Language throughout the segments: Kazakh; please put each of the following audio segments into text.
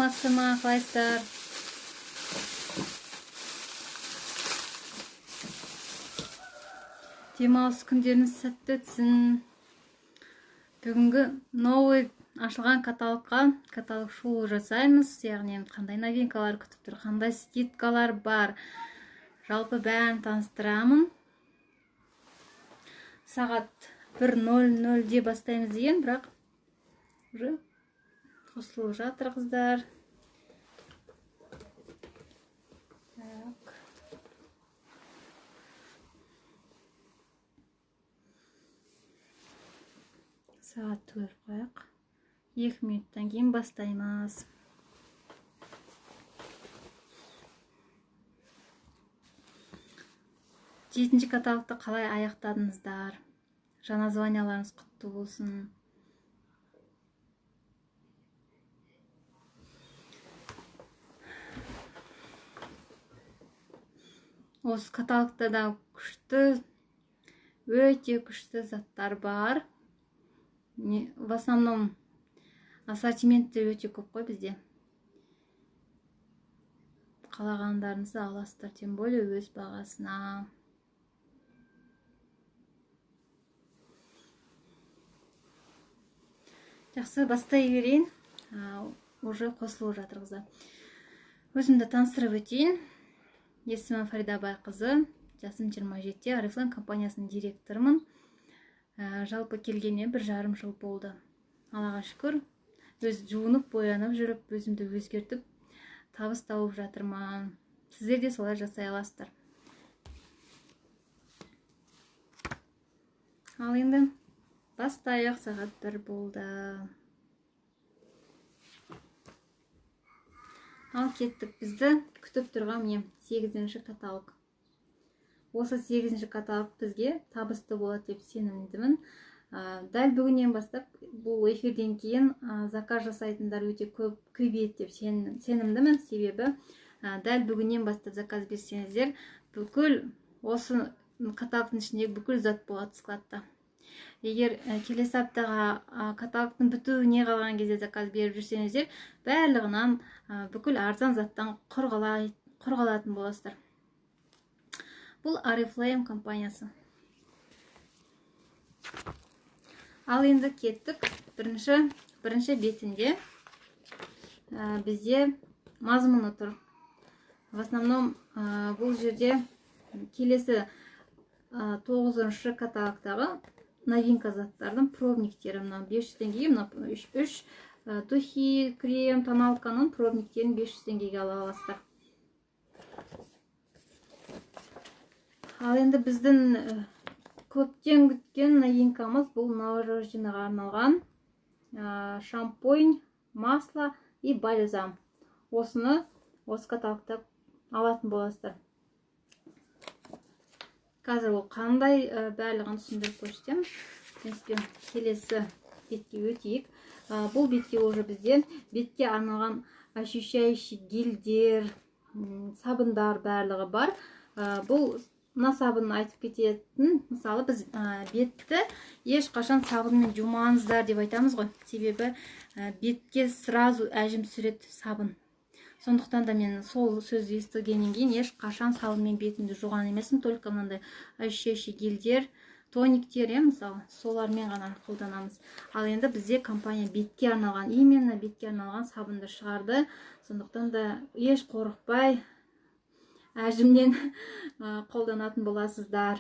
Саламатсыздар ма, қалайсыздар? Демалыс күндеріңіз сәтті өтсін. Бүгінгі новый ашылған каталогқа каталог шолу жасаймыз. Яғни қандай новинкалар күтіп тұр, қандай скидкалар бар. Жалпы бәрін таныстырамын. Сағат 1:00-де бастаймыз деген, бірақ уже қосылып жатыр қыздар. Так. Сағат 4 қояйық. 2 минуттан кейін бастаймыз. 7-ші каталогты қалай аяқтадыңыздар? Жаңа званияларыңыз құтты болсын. Осы каталогта да күшті, өте күшті заттар бар. В основном ассортиментте өте көп қой бізде. Қалағандарыңызды аласыздар, тем более өз бағасына. Жақсы, бастай берейін. Уже қосылып жатыр қыздар. Өзімді таныстырып өтейін. Есімім Фарида Байқызы, жасым 27-те, Oriflame компаниясының директорымын. Жалпы келгеніне 1,5 жыл болды. Аллаға шүкір, өз жуынып, боянып жүріп, өзімді өзгертіп, табыс тауып жатырмын. Сіздер де солай жасай аласыздар. Ал енді бастайық, сағат 1 болды. Ал кеттік, бізді күтіп тұрған міне 8-ші каталог. Осы 8-ші каталог бізге табысты болады деп сенімдімін. Дәл бүгіннен бастап бұл эфирден кейін заказ жасайтындар өте көп көбейеді деп сенімдімін. Себебі дәл бүгіннен бастап заказ берсеңіздер, бүкіл осы каталогтың ішіндегі бүкіл зат болады складта. Егер келесі аптаға каталогтың бітуіне қалған кезде заказ беріп жүрсеңіздер, барлығынан бүкіл арзан заттан құр қалатын боласыздар. Бұл Oriflame компаниясы. Ал енді кеттік. Бірінші бетінде бізде мазмұны тұр. В основном бұл жерде келесі 9-шы каталогтағы новинка заттардың пробниктері. Мына 500 теңгеге, мына үш духи, крем, тоналканың пробниктерін 500 теңгеге ала аласыздар. Ал енді біздің көптен күткен новинкамыз бұл новорожденныйға арналған шампунь, масло и бальзам. Осыны осы каталогта алатын боласыздар. Қазір ол қандай барлығын түсіндіріп көрсетемін. В принципе, келесі бетке өтейік. Бұл бетке уже бізде бетке арналған очищающий гельдер, сабындар барлығы бар. Бұл мына сабынны айтып кететін, мысалы біз бетті ешқашан сабынмен жумаңыздар деп айтамыз ғой. Себебі бетке сразу әжім түсіреді сабын. Сондықтан да мен сол сөзді естігеннен кейін ешқашан сабынмен бетімді жуған емеспін. Только мынандай очищающий гельдер, тониктер, мысалы, солармен ғана қолданамыз. Ал енді бізде компания бетке арналған, именно бетке арналған сабынды шығарды. Сондықтан да еш қорықпай әжімнен қолданатын боласыздар.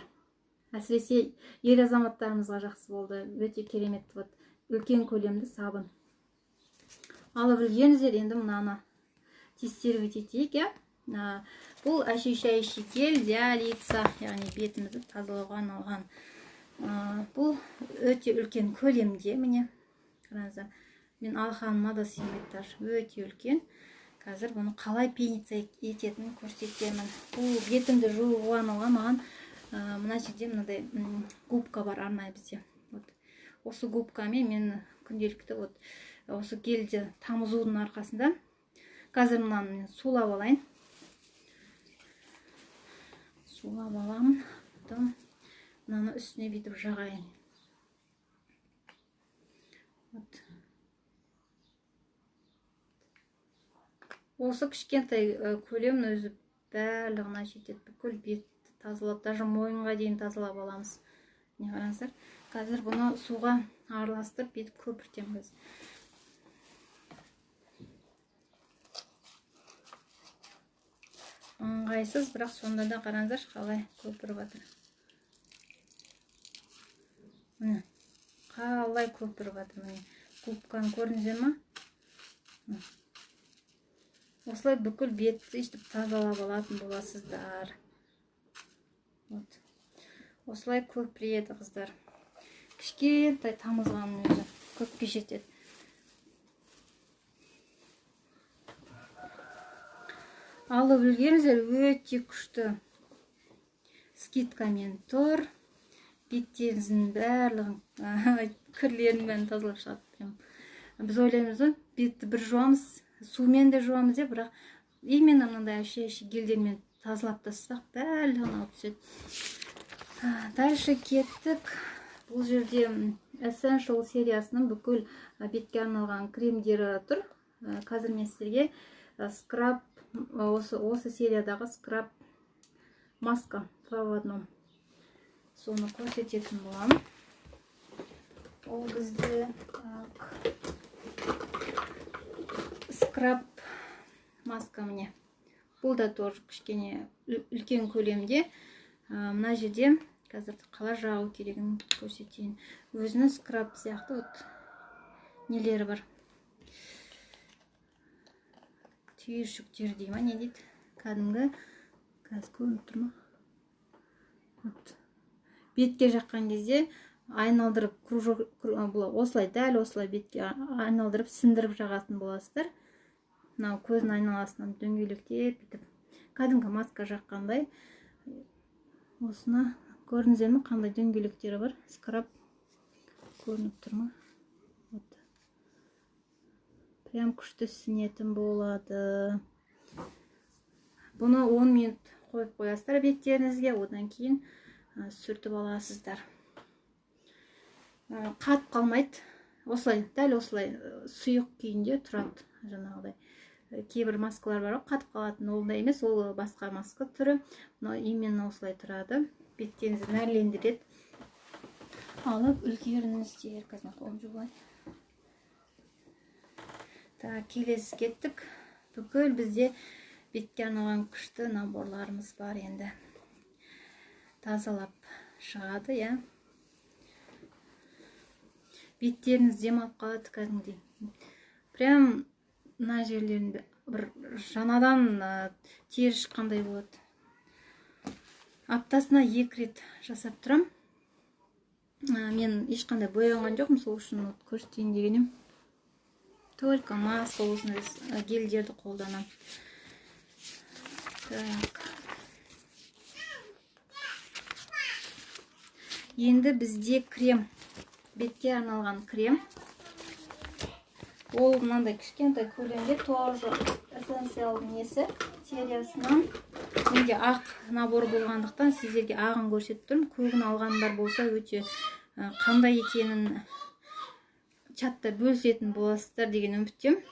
Әсіресе ер азаматтарымызға жақсы болды. Өте керемет, вот, үлкен көлемді сабын. Алып үлгеріңіздер, енді мынаны тестировать етейік, иә. Бұл очищающий гель для лица, яғни бетімізді тазалауға арналған. Бұл өте үлкен көлемде, міне. Қараңыздар, мен алқаныма да сыймайды даже, өте үлкен. Қазір бұны қалай пениться ететінін көрсетемін. Бұл бетімді жууға арналған маған, мына жерде мынадай губка бар арнайы бізде. Вот. Осы губкамен мен күнделікті вот осы гельді тамызудың арқасында қазір мынаны мен сулап алайын. Сулап аламын. Потом мынаны үстіне бүйтіп жағайын. Вот. Осы кішкентай көлемнің өзі барлығына жетеді. Бүкіл бетті тазалап, даже мойынға дейін тазалап аламыз. Міне қараңыздар. Қазір бұны суға араластырып бүйтіп көпіртеміз. Ыңғайсыз, бірақ сонда да қараңыздаршы қалай көпіріп жатыр. Міне қалай көпіріп жатыр, міне. Губканы көрдіңіздер ма? Осылай бүкіл бетті өйстіп тазалап алатын боласыздар. Вот. Осылай көпіреді, қыздар. Кішкентай тамызғанның өзі көпке жетеді. Алып үлгеріңіздер, өте күшті скидкамен тұр. Беттеріңіздің барлығын, кірлерінің бәрін тазалап шығады. Прям. Біз ойлаймыз ғой, бетті бір жуамыз, сумен де жуамыз деп, бірақ именно мынандай очищающий гельдермен тазалап тастасақ, барлығын алып түседі. Дальше кеттік. Бұл жерде Essential сериясының бүкіл бетке арналған кремдері тұр. Қазір мен сіздерге скраб, осы сериядағы скраб маска 2 в 1. Соны көрсететін боламын. Ол бізде так, скраб маска міне. Бұл да тоже кішкене үлкен көлемде. Мына жерде қазір қалай жағу керегін көрсетейін. Өзінің скраб сияқты вот нелері бар. Түйіршіктер дей ма, не дейді? Кәдімгі, қазір көрініп тұр ма? Вот. Бетке жаққан кезде айналдырып кружок, бұл осылай, дәл осылай бетке айналдырып сіндіріп жағатын боласыздар. Мынау көздің айналасынан дөңгелектеп бүйтіп кәдімгі маска жаққандай. Осыны көрдіңіздер ме, қандай дөңгелектері бар? Скраб көрініп тұр ма? Вот. Прям күшті сінетін болады. Бұны 10 минут қойып қоясыздар беттеріңізге, одан кейін сүртіп аласыздар. Қатып қалмайды. Осылай, дәл осылай сұйық күйінде тұрады жаңағыдай. Кейбір маскалар бар ғой, қатып қалатын, ондай емес, ол басқа маска түрі. Но именно осылай тұрады. Беттеріңізді нәрлендіреді. Алып үлгеріңіздер. Қазір қолым жуып алайын. Так, келесі кеттік. Бүкіл бізде бетке арналған күшті наборларымыз бар енді. Тазалап шығады, иә. Беттеріңіз демалып қалады кәдімгідей. Прям мына жерлерін бір жаңадан тері шыққандай болады. Аптасына 2 рет жасап тұрам. Мен ешқандай боянған жоқпын, сол үшін вот көрсетейін деген едім. Только маска, осындай гельдерді қолданамын. Так. Енді бізде крем, бетке арналған крем. Ол мынандай кішкентай көлемде, тоже Essential несі сериясынан. Менде ақ набор болғандықтан сіздерге ағын көрсетіп тұрмын. Көгін алғандар болса өте қандай екенін чатта бөлісетін боласыздар деген үміттемін.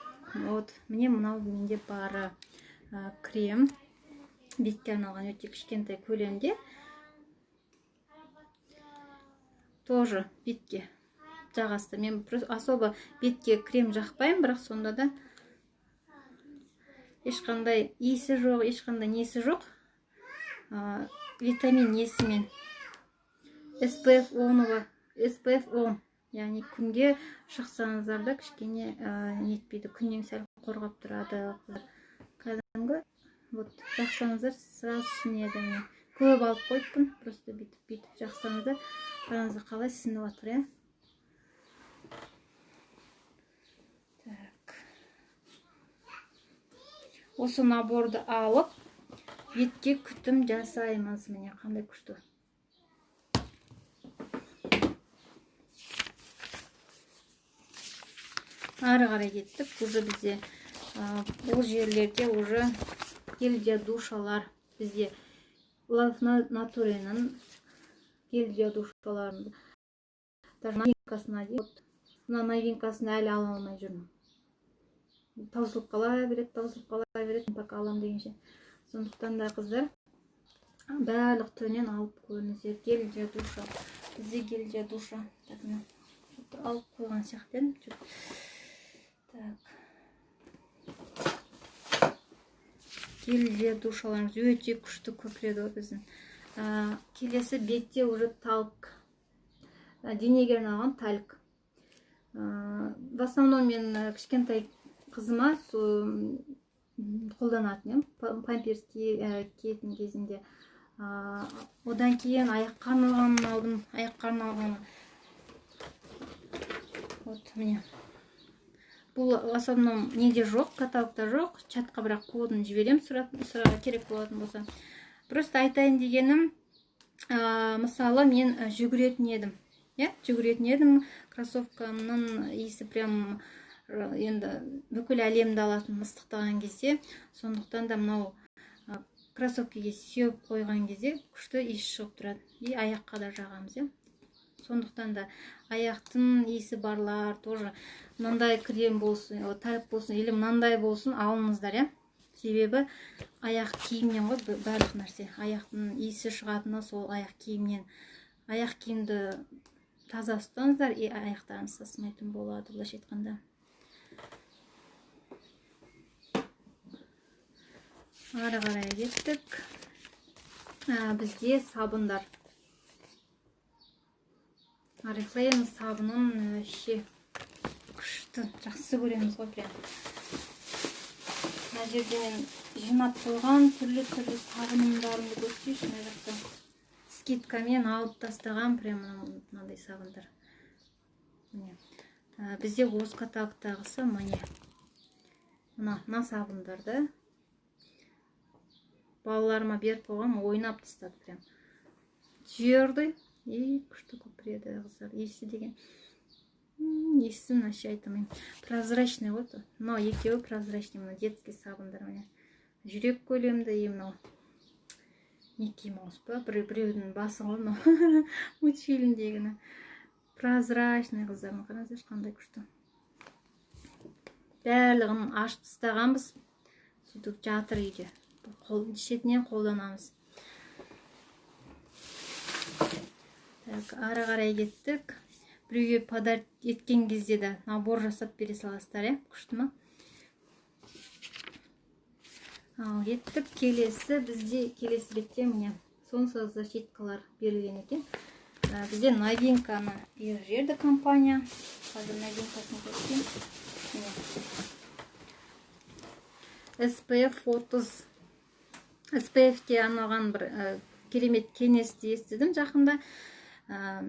Вот, міне мынау менде бары крем, бетке арналған өте кішкентай көлемде. Тоже бетке жағасты. Мен особо бетке крем жақпаймын, бірақ сонда да ешқандай иісі жоқ, ешқандай несі жоқ. Витамин несімен SPF 10, SPF 10, яғни күнге шықсаңыздар да кішкене нетпейді, күннен сәл қорғап тұрады. Кәдімгі вот жақсаңыздар сразу сінеді. Міне көп алып қойыппын, просто бүйтіп жақсаңыздар қараңыздар қалай сініп жатыр, иә. Так. Осы наборды алып бетке күтім жасаймыз. Міне қандай күшті. Ары қарай кеттік. Уже бізде бұл жерлерде уже гель для душалар. Бізде Love Nature'ның гель для душаларын даже новинкасына дейін. Мына новинкасын әлі ала алмай жүрмін. Таусылып қала береді, таусылып қала береді, пока алам дегенше. Сондықтан да, қыздар, барлық түрінен алып көріңіздер. Гель для душа. Бізде гель для душа. Так, мына алып қойған сияқты едім. Так. Гель для душаларымыз өте күшті көпіреді ғой біздің. Келесі бетте уже талк. Денеге арналған тальк. В основном мен кішкентай қызыма қолданатын едім, памперс киетін кезінде. Одан кейін аяққа арналғанын алдым, аяққа арналғаны. Вот міне. Бұл в основном неде жоқ, каталогта жоқ, чатқа бірақ кодын жіберемін, сұра керек болатын болса. Просто айтайын дегенім, мысалы, мен жүгіретін едім. Иә, жүгіретін едім, кроссовкамның иісі прям енді бүкіл әлемді алатын ыстықтаған кезде. Сондықтан да мынау кроссовкаге сеуіп қойған кезде күшті иіс шығып тұрады. И аяққа да жағамыз, иә. Сондықтан да аяқтың иісі барлар тоже мынандай крем болсын, тальк болсын, или мынандай болсын, алыңыздар, иә. Себебі аяқ киімнен ғой барлық нәрсе. Аяқтың иісі шығатыны сол аяқ киімнен. Аяқ киімді таза ұстаңыздар, и аяқтарыңыз сасымайтын болады, былайша айтқанда. Ары қарай кеттік. Бізде сабындар. Орифлейм сабынын вообще күшті, жақсы көреміз ғой прям. Мына жерде мен жинап қойған түрлі-түрлі сабындарымды көрсетейінші. Мына жақта скидкамен алып тастаған прям мынандай сабындар. Міне. Бізде осы каталогтағысы міне. Мына сабындарды балаларыма беріп қойғам, ойнап тастады прям. Твердый и күшті көпіреді, қыздар. Иісі деген. Иісін вообще айта алмаймын. Прозрачный ғой. Мынау екеуі прозрачный, мына детский сабындар міне. Жүрек көлемді и мынау Микки Маус па? Біреудің басы ғой мынау. Мультфильмдегіні. Прозрачный, қыздар, қараңыздаршы қандай күшті. Барлығын ашып тастағанбыз. Сөйтіп жатыр үйде. Шетінен қолданамыз. Так, ары қарай кеттік. Біреуге подарок еткен кезде де набор жасап бере саласыздар, иә? Күшті ма? Ал, кеттік. Келесі бізде, келесі бетте міне солнцезащиткалар берілген екен. Бізде новинканы беріп жіберді компания. Қазір новинкасын көрсетейін. Міне. SPF 30. S P F-ке арналған бір керемет кеңесті естідім жақында.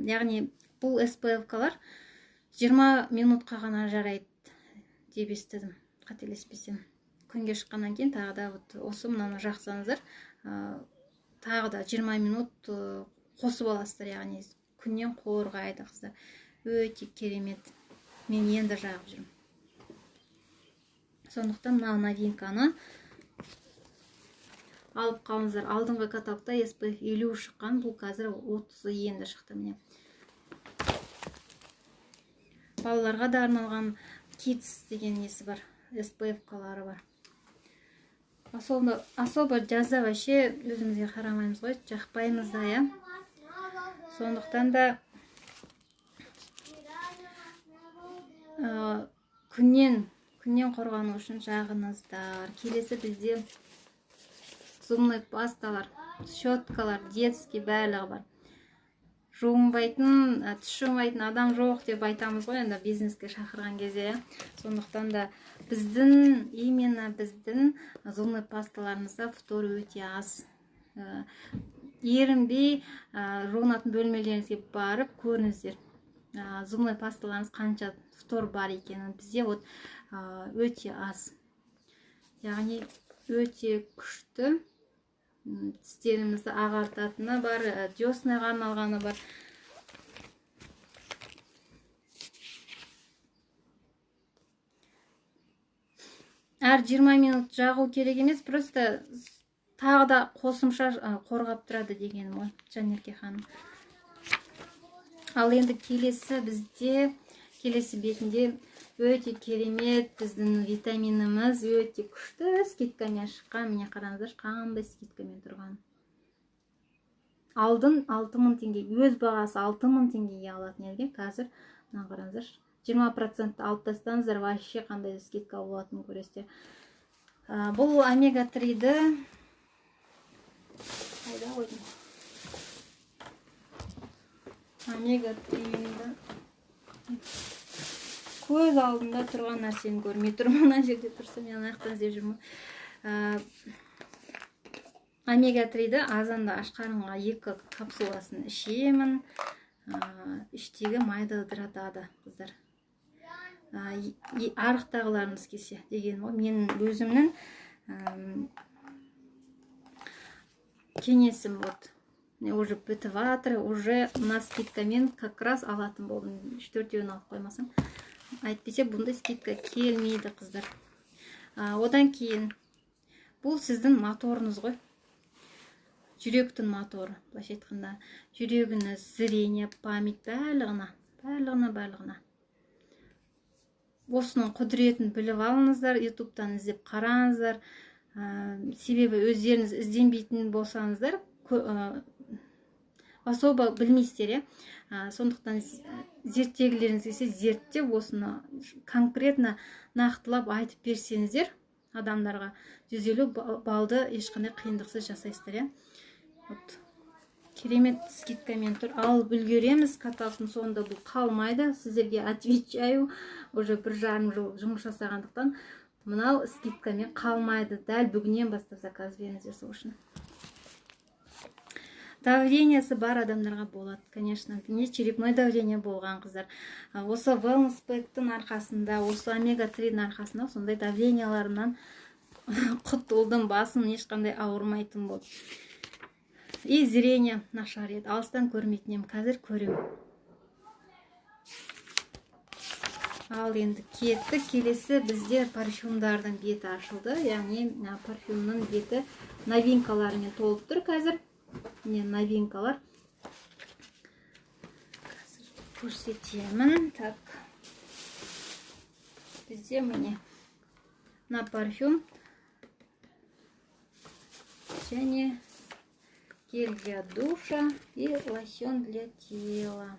Яғни бұл S P F-калар 20 минутқа ғана жарайды деп естідім, қателеспесем. Күнге шыққаннан кейін тағы да вот осы мынаны жақсаңыздар, тағы да 20 минут қосып аласыздар, яғни күннен қорғайды, қыздар. Өте керемет. Мен енді жағып жүрмін. Сондықтан мына новинканы алып қалыңыздар. Алдыңғы каталогта SPF 50 шыққан, бұл қазір 30 енді шықты міне. Балаларға да арналған Kids деген несі бар, S P F-калары бар. Особо жазда вообще өзімізге қарамаймыз ғой, жақпаймыз да, иә. Сондықтан да күннен қорғану үшін жағыңыздар. Келесі бізде зубной пасталар, щеткалар, детский барлығы бар. Жуынбайтын, тіс жумайтын адам жоқ деп айтамыз ғой енді бизнеске шақырған кезде, иә. Сондықтан да именно біздің зубной пасталарымызда фтор өте аз. Ерінбей, жуынатын бөлмелеріңізге барып көріңіздер. Зубной пасталарыңыз қанша фтор бар екенін. Бізде өте аз. Яғни өте күшті. Тістерімізді ағартатыны бар, деснаға арналғаны бар. Әр 20 минут жағу керек емес, просто тағы да қосымша қорғап тұрады дегенім ғой, Жанерке ханым. Ал енді келесі бізде, келесі бетінде Өте керемет, біздің витаминіміз өте күшті скидкамен шыққан. Міне қараңыздаршы, қандай скидкамен тұрған. Алдын 6000 теңге, өз бағасы 6000 теңгеге алатын едік, қазір мына қараңыздаршы, 20% алып тастаңыздар, вообще қандай скидка болатынын көресіздер. Бұл омега 3-ді қайда қойдым? Омега 3-ді көз алдында тұрған нәрсені көрмей тұрмын. Мына жерде тұрса, мен ана жақтан іздеп жүрмін. Омега 3-ді азанда аш қарынға 2 капсуласын ішемін. Іштегі майды ыдыратады, қыздар. Арықтағыларыңыз келсе деген ғой, мен өзімнің кеңесім. Вот уже бітіп жатыр, уже мына скидкамен как раз алатын болдым. 3-4-еуін алып қоймасам, әйтпесе бұндай скидка келмейді, қыздар. Одан кейін бұл сіздің моторыңыз ғой, жүректің моторы, былайша айтқанда жүрегіңіз, зрение, память, барлығына, барлығына, барлығына. Осының құдіретін біліп алыңыздар, ютубтан іздеп қараңыздар. Себебі өздеріңіз ізденбейтін болсаңыздар, особо білмейсіздер, иә. Сондықтан зерттегілеріңіз келсе, зерттеп, осыны конкретно нақтылап айтып берсеңіздер адамдарға, 150 балды ешқандай қиындықсыз жасайсыздар, иә. Вот керемет скидкамен тұр, алып үлгереміз. Каталогтың соңында бұл қалмайды, сіздерге отвечаю, уже 1,5 жыл жұмыс жасағандықтан мынау скидкамен қалмайды. Дәл бүгіннен бастап заказ беріңіздер. Сол үшін давлениесі бар адамдарға болады, конечно. Не черепной давление болған қыздар, осы wellness pack-тің арқасында, осы омега 3-дің арқасында сондай давленияларымнан құтылдым, басым ешқандай ауырмайтын болды. И зрение нашар еді, алыстан көрмейтін едім, қазір көремін. Ал енді кеттік. Келесі бізде парфюмдардың беті ашылды, яғни парфюмнің беті новинкаларымен толып тұр қазір. Міне новинкалар қазір көрсетемін. Так, бізде міне мына парфюм және гель для душа и лосьон для тела.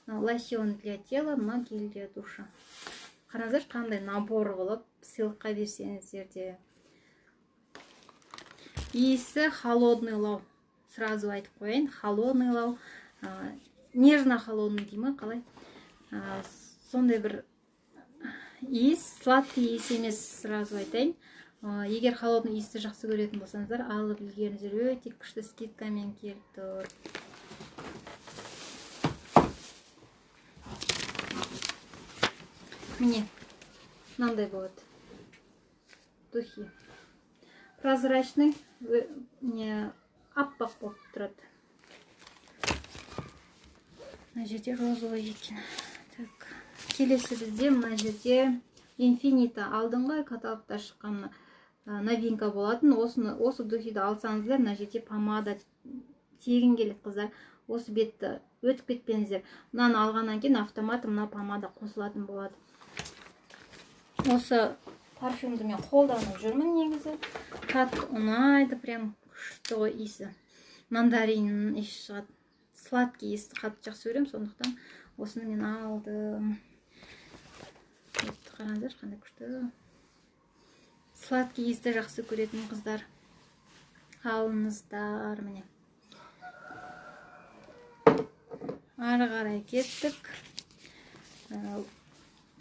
Лосьон для тела, мына гель для душа. Қараңыздаршы, қандай набор қылып сыйлыққа берсеңіздер де. Иісі холодный лау, сразу айтып қояйын, холодный лау, нежно холодный дей ма қалай, сондай бір иіс, сладкий иіс емес, сразу айтайын. Егер холодный иісті жақсы көретін болсаңыздар, алып үлгеріңіздер, өте күшті скидкамен келіп тұр. Міне мынандай болады духи, прозрачный, не аппақ болып тұрады. Мына жерде розовый екен. Так, келесі бізде мына жерде Инфинита, алдыңғы каталогта шыққан новинка болатын. Осы духиді алсаңыздар, мына жерде помада тегін келеді, қыздар. Осы бетті өтіп кетпеңіздер. Мынаны алғаннан кейін автоматом мына помада қосылатын болады. Осы парфюмді мен қолданып жүрмін негізі. Қатты ұнайды, прям күшті ғой иісі. Мандарин иісі шығады. Сладкий иісті қатты жақсы көремін, сондықтан осыны мен алдым. Қараңыздар, қандай күшті. Сладкий иісті жақсы көретін қыздар, алыңыздар. Міне ары қарай кеттік.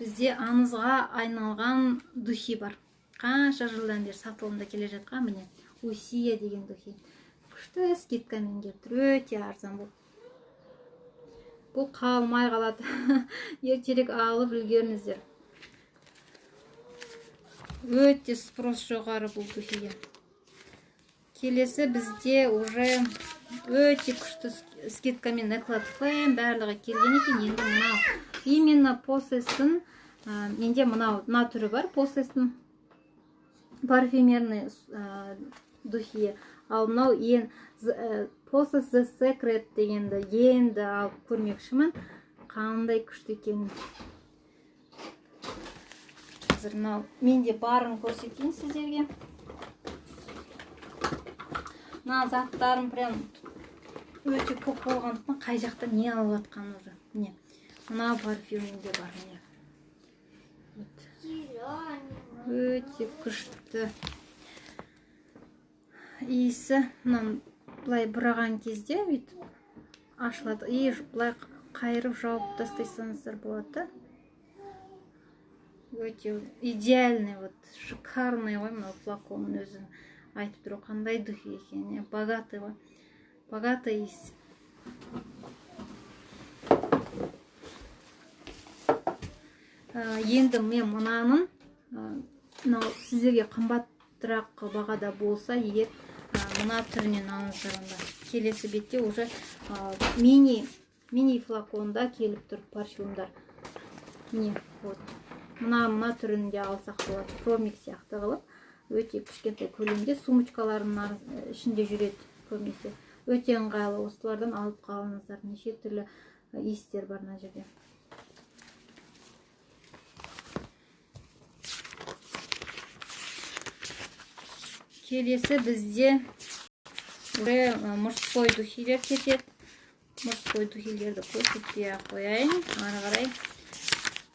Бізде аңызға айналған духи бар. Қанша жылдан бері сатылымда келе жатқан, міне Усия деген духи. Күшті скидкамен келіп тұр, өте арзан бұл. Бұл қалмай қалады. Ертерек алып үлгеріңіздер. Өте спрос жоғары бұл духиге. Келесі бізде уже өте күшті скидкамен Eclat Femme барлығы келген екен. Енді мынау именно Possess'тің, менде мынау мына түрі бар, Possess'тің парфюмерный духи. Ал мынау ең Possess The Secret дегенді енді алып көрмекшімін. Қандай күшті екен. Қазір мынау менде барын көрсетейін сіздерге. Мына заттарым прям өте көп болғандықтан қай жақта не алып жатқанын уже. Міне, мына парфюм менде бар, міне. Өте күшті иісі. Мынаны былай бұраған кезде бүйтіп ашылады. И былай қайырып жауып тастайсаңыздар болады. Өте идеальный, вот шикарный ғой мынау флаконның өзі. Айтып тұр қандай духи екенін, богатый ғой, богатый иіс. Енді мен мынаның мынау сіздерге қымбатырақ бағада болса, егер мына түрінен алыңыздар, онда келесі бетте уже мини флаконда келіп тұр парфюмдар. Міне, вот мына түрінде алсақ болады, пробник сияқты қылып, өте кішкентай көлемде, сумочкалардың ішінде жүреді көбінесе. Өте ыңғайлы, осылардан алып қалыңыздар. Неше түрлі иістер бар мына жерде. Келесі бізде уже мужской духилер кетеді. Мужской духилерді көрсетпей ақ қояйын. Ары қарай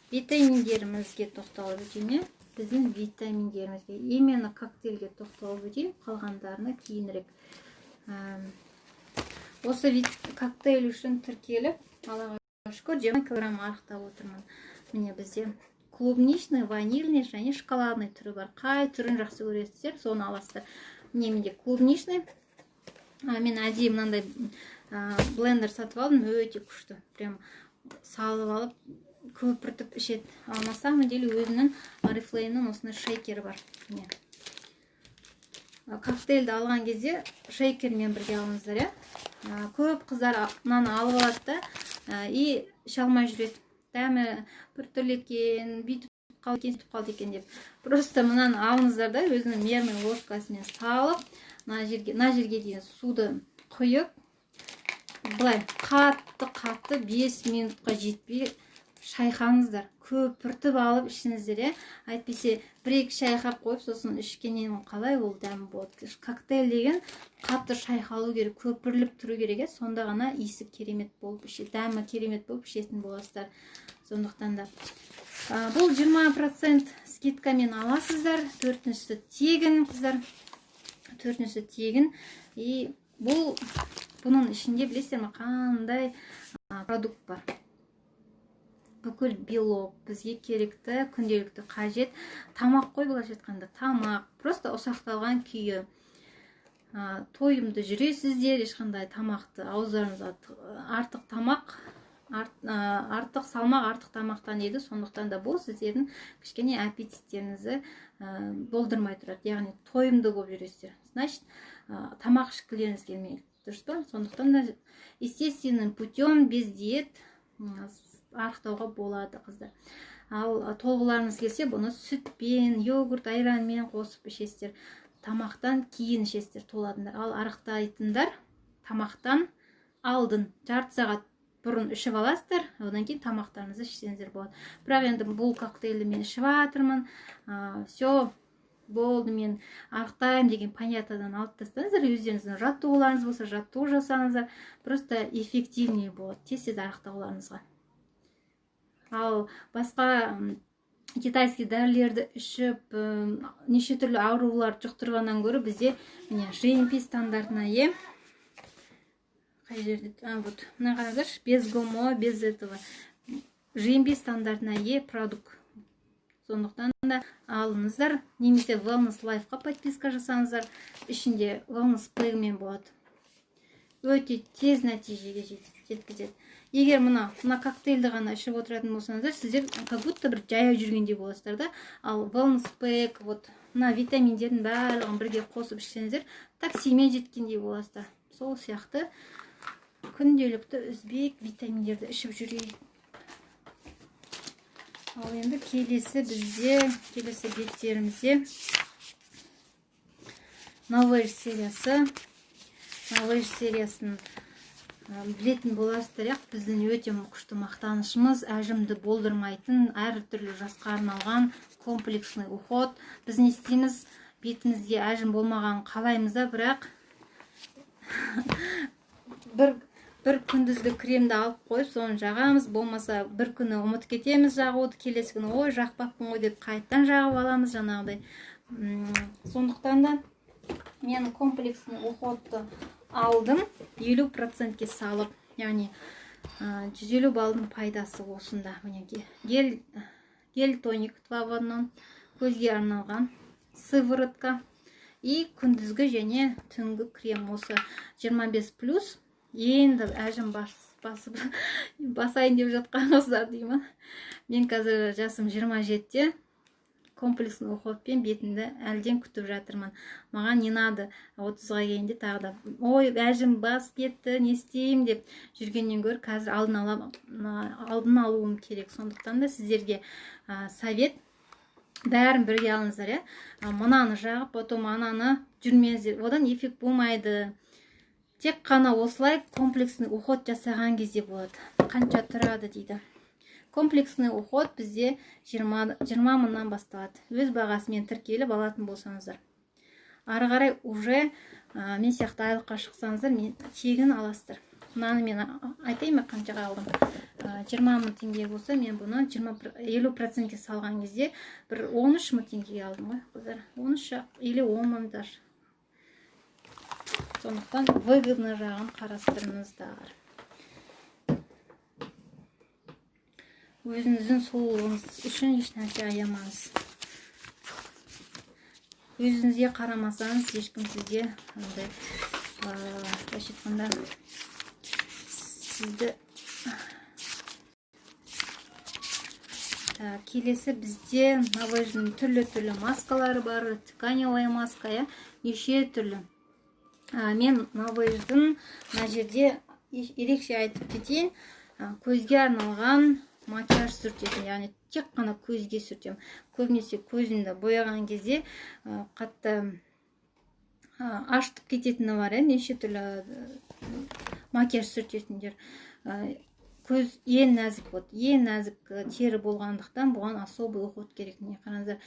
витаминдерімізге тоқталып өтейін. Біздің витаминдерімізге, именно коктейльге тоқталып өтейін, қалғандарына кейінірек. Осы коктейль үшін тіркеліп, Аллаға шүкір, 20 килограмм арықтап отырмын. Міне, бізде клубничный, ванильный және шоколадный түрі бар. Қай түрін жақсы көресіздер, соны аласыздар. Міне, менде клубничный. Мен әдейі мынандай блендер сатып алдым, өте күшті. Прям салып алып көпіртіп ішеді. Ал на самом деле өзінің Oriflame-нің осындай шейкері бар. Міне. Коктейльді алған кезде шейкермен бірге алыңыздар, иә. Көп қыздар мынаны алып алады да и іше алмай жүреді. Дәмі біртүрлі екен, бүйтіп қалды екен, сөйтіп қалды екен деп. Просто мынаны алыңыздар да, өзінің мерный ложкасымен салып, мына жерге дейін суды құйып, былай қатты-қатты 5 минутқа жетпей шайқаңыздар, көпіртіп алып ішіңіздер, иә. Әйтпесе бір-екі шайқап қойып, сосын ішкеннен қалай ол дәмі болады. Коктейль деген қатты шайқалу керек, көпіріліп тұру керек, иә. Сонда ғана иісі керемет болып, дәмі керемет болып ішетін боласыздар. Сондықтан да бұл 20% скидкамен аласыздар. Төртіншісі тегін, қыздар. Төртіншісі тегін. И бұның ішінде білесіздер ме қандай продукт бар? Бүкіл белок, бізге керекті, күнделікті қажет тамақ қой, былайша айтқанда, тамақ, просто ұсақталған күйі. Тойымды жүресіздер, ешқандай тамақты ауыздарыңызға артық тамақ, артық салмақ, артық тамақтан еді. Сондықтан да бұл сіздердің кішкене аппетиттеріңізді болдырмай тұрады, яғни тойымды болып жүресіздер. Значит, тамақ ішкілеріңіз келмейді, дұрыс па? Сондықтан да естественным путем, без диет арықтауға болады, қыздар. Ал толғыларыңыз келсе, бұны сүтпен, йогурт, айранмен қосып ішесіздер. Тамақтан кейін ішесіздер толадыңдар. Ал арықтайтындар тамақтан алдын жарты сағат бұрын ішіп аласыздар, одан кейін тамақтарыңызды ішсеңіздер болады. Бірақ енді бұл коктейльді мен ішіп жатырмын, все болды, мен арықтаймын деген понятиядан алып тастаңыздар. Өздеріңіздің жаттығуларыңыз болса, жаттығу жасаңыздар, просто эффективнее болады тез-тез арықтауларыңызға. Ал басқа китайский дәрілерді ішіп, неше түрлі аурулар жұқтырғаннан гөрі бізде міне GMP стандартына ие. Қай жерде? А, вот мына қараңыздаршы, без ГМО, без этого, GMP стандартына ие продукт. Сондықтан да алыңыздар, немесе Wellness Life-қа подписка жасаңыздар, ішінде Wellness Pack-мен болады. Өте тез нәтижеге жеткізеді. Егер мына коктейльді ғана ішіп отыратын болсаңыздар, сіздер как будто бір жаяу жүргендей боласыздар да. Ал Wellness Pack, вот мына витаминдердің барлығын бірге қосып ішсеңіздер, таксимен жеткендей боласыздар. Сол сияқты күнделікті үзбей витаминдерді ішіп жүрейік. Ал енді келесі бізде, келесі беттерімізде Novage сериясы. Novage сериясының Білетін боласыздар, ақ біздің өте күшті мақтанышымыз, әжімді болдырмайтын, әртүрлі жасқа арналған комплексный уход. Біз не істейміз? Бетімізге әжім болмаған қалаймыз да, бірақ бір күндізгі кремді алып қойып, соны жағамыз, болмаса бір күні ұмытып кетеміз жағуды, келесі күні ой жақпаппын ғой деп қайтадан жағып аламыз жаңағыдай. Сондықтан да мен комплексный уходты алдым 50%-ке салып, яғни 150 балдың пайдасы осында. Міне гель тоник 2 в 1, көзге арналған сыворотка и күндізгі және түнгі крем. Осы 25 плюс. Енді әжім басып басайын деп жатқан қыздар деймін. Мен қазір жасым 27-те, комплексный уходпен бетімді әлден күтіп жатырмын. Маған не надо 30-ға келгенде тағы да ой әжім бас кетті, не істеймін деп жүргеннен гөрі қазір алдын алуым керек. Сондықтан да сіздерге совет, бәрін бірге алыңыздар, иә. Мынаны жағып, потом ананы жүрмеңіздер, одан эффект болмайды. Тек қана осылай комплексный уход жасаған кезде болады. Қанша тұрады дейді. Комплексный уход бізде 20 мыңнан басталады. Өз бағасымен тіркеліп алатын болсаңыздар. Ары қарай уже мен сияқты айлыққа шықсаңыздар, мен тегін аласыздар. Мынаны мен айтайын ба, қаншаға алдым? 20 мың теңге болса, мен бұны 50%-ке салған кезде бір 13 мың теңгеге алдым ғой, қыздар. 13 или 10 мың даже. Сондықтан выгодный жағын қарастырыңыздар. Өзіңіздің сұлулығыңыз үшін еш нәрсе аямаңыз. Өзіңізге қарамасаңыз, ешкім сізге андай, былайша айтқанда, сізді. Келесі бізде Новэйждің түрлі-түрлі маскалары бар, тканевая маска, иә, неше түрлі. Мен Новэйждің мына жерде ерекше айтып кетейін, көзге арналған макияж сүртетін, яғни тек қана көзге сүртемін. Көбінесе көзімді бояған кезде қатты ашытып кететіні бар, иә, неше түрлі макияж сүртетіндер. Көз ең нәзік болады, ең нәзік тері болғандықтан бұған особый уход керек. Міне қараңыздар,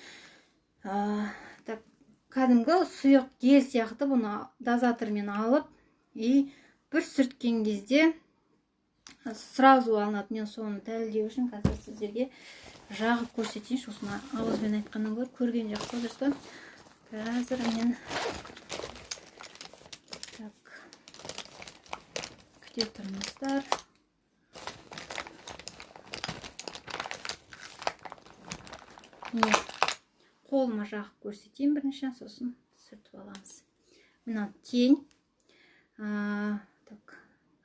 так, кәдімгі сұйық гель сияқты бұны дозатормен алып и бір сүрткен кезде сразу алынады. Мен соны дәлелдеу үшін қазір сіздерге жағып көрсетейінші. Осыны ауызбен айтқаннан гөрі көрген жақсы, дұрыс па? Қазір мен так, күте тұрыңыздар. Міне, қолыма жағып көрсетейін бірінші, сосын сүртіп аламыз. Мына тень, так,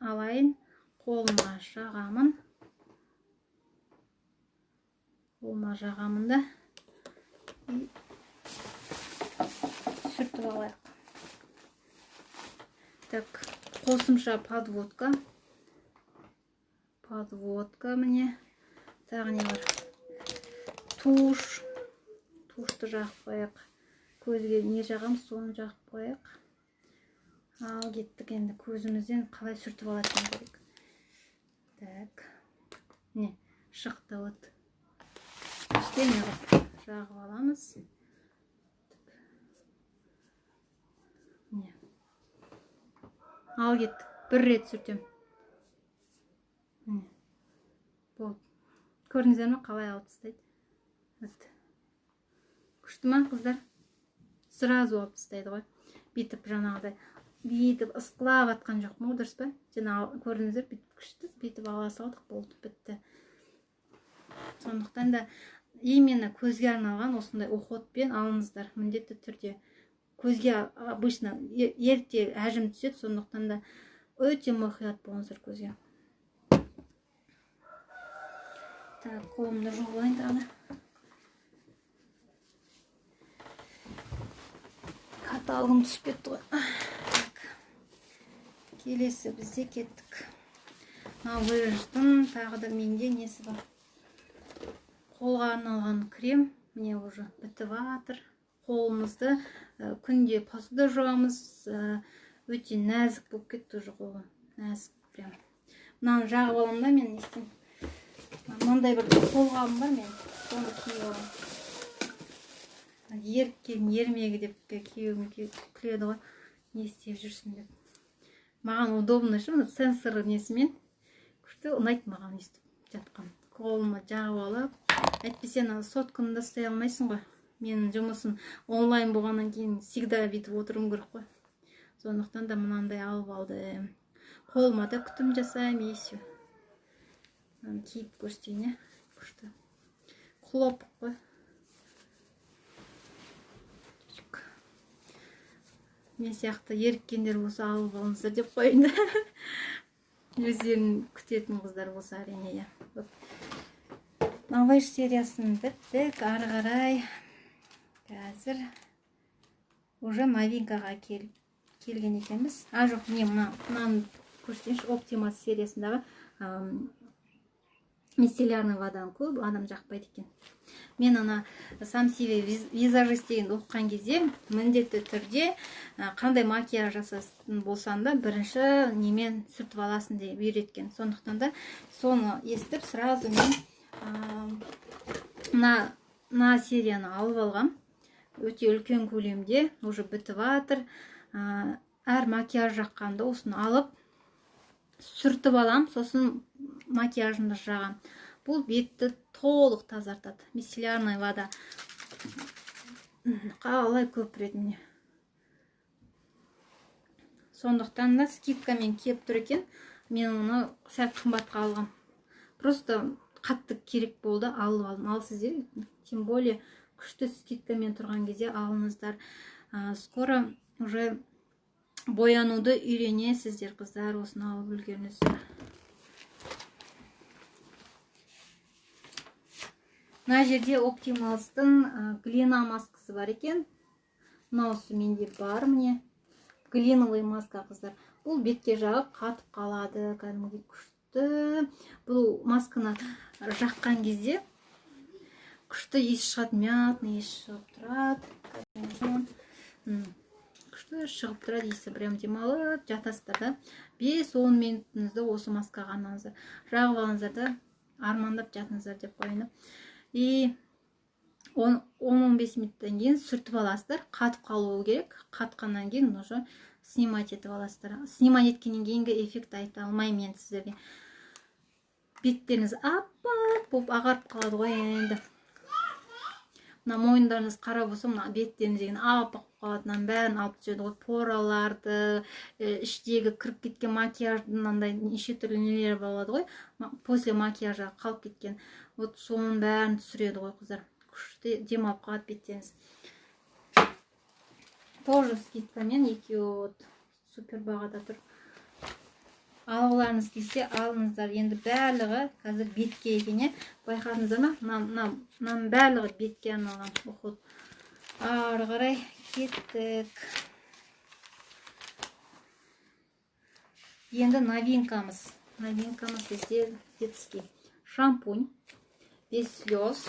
алайын, қолыма жағамын. Қолыма жағамын да сүртіп алайық. Так, қосымша подводка. Подводка міне. Тағы не бар? Туш. Тушты жағып қояйық. Көзге не жағамыз, соны жағып қояйық. Ал кеттік енді көзімізден қалай сүртіп алатынын көрейік. Так. Не, шықты вот. Кішкене қылып жағып аламыз. Не. Ал кеттік. Бір рет сүртем. Міне. Болды. Көрдіңіздер ме, қалай алып тастайды? Вот. Күшті ма, қыздар? Сразу алып тастайды ғой. Бүйтіп жаңағыдай, бүйтіп ысқылап атқан жоқпын ғой, дұрыс па? Жаңа көрдіңіздер, бүйтіп күшті, бүйтіп ала салдық, болды, бітті. Сондықтан да именно көзге арналған осындай уходпен алыңыздар, міндетті түрде. Көзге обычно ерте әжім түседі, сондықтан да өте мұқият болыңыздар көзге. Так, қолымды жуып алайын тағы да. Каталогым түсіп кетті ғой. Так. Келесі бізде кеттік. Новэйждің тағы да менде несі бар? Қолға арналған крем. Міне уже бітіп жатыр. Қолымызды күнде посуда жуамыз. Өте нәзік болып кетті уже қолым. Нәзік. Прям мынаны жағып аламын да, мен не істеймін, мынандай бір қолғабым бар мен, соны киіп аламын. Еріккен ермегі деп күйеуім күледі ғой, не істеп жүрсің деп. Маған удобно ше, мына сенсор несімен күшті ұнайды маған өйстіп жатқан. Қолыма жағып алып, әйтпесе ана сотканы да ұстай алмайсың ғой. Менің жұмысым онлайн болғаннан кейін всегда бүйтіп отыруым керек қой. Сондықтан да мынандай алып алдым. Қолыма да күтім жасаймын, и все. Мынаны киіп көрсетейін, иә. Күшті. Хлопок қой. Мен сияқты еріккендер болса алып алыңыздар деп қояйын да. Өздерін күтетін қыздар болса әрине, иә. Новейдж сериясын біттік, ары қарай қазір уже новинкаға келген екенбіз. А жоқ, міне мынаны көрсетейінші. Оптимас сериясындағы мицеллярный воданы көп адам жақпайды екен. Мен ана сам себе визажист дегенді оқыған кезде міндетті түрде қандай макияж жасайтын болсаң да бірінші немен сүртіп аласың деп үйреткен. Сондықтан да соны естіп сразу мен мына серияны алып алғам. Өте үлкен көлемде уже бітіп жатыр. Әр макияж жаққанда осыны алып сүртіп алам, сосын макияжымды жағам. Бұл бетті толық тазартады. Мицеллярная вода қалай көпіреді міне. Сондықтан да скидкамен келіп тұр екен. Мен оны сәл қымбатқа алғам. Просто қатты керек болды, алып алдым. Ал сіздер тем более күшті скидкамен тұрған кезде алыңыздар. Скоро уже боянуды үйренесіздер, қыздар, осыны алып үлгеріңіздер. Мына жерде Оптималстың глина маскасы бар екен. Мынаусы менде бар, міне. Глиновый маска, қыздар. Бұл бетке жағып қатып қалады, кәдімгідей күшті. Бұл масканы жаққан кезде күшті иіс шығады, мятный иіс шығып тұрады. Күшті шығып тұрады иісі, прям демалып жатасыздар да. 5-10 минутыңызды осы маскаға арнаңыздар. Жағып алыңыздар да, армандап жатыңыздар деп қояйын. И 10-15 минуттан кейін сүртіп аласыздар, қатып қалуы керек. Қатқаннан кейін уже снимать етіп аласыздар. Снимать еткеннен кейінгі эффект айта алмаймын мен сіздерге. Беттеріңіз аппақ болып ағарып қалады ғой енді. Мына мойындарыңыз қара болса, мына беттеріңіз деген аппақ болып қалады. Мынаның бәрін алып түседі ғой, пораларды, іштегі кіріп кеткен макияждың мынандай неше түрлі нелері болады ғой, после макияжа қалып кеткен. Вот соның бәрін түсіреді ғой, қыздар. Күшті демалып қалады беттеріңіз. Тоже скидкамен екеуі вот супер бағада тұр. Алғыларыңыз келсе алыңыздар. Енді барлығы қазір бетке екен, е? Байқадыңыздар ма? Мынаның барлығы бетке арналған уход. Ары қарай кеттік. Енді новинкамыз. Новинкамыз бізде детский шампунь без слез.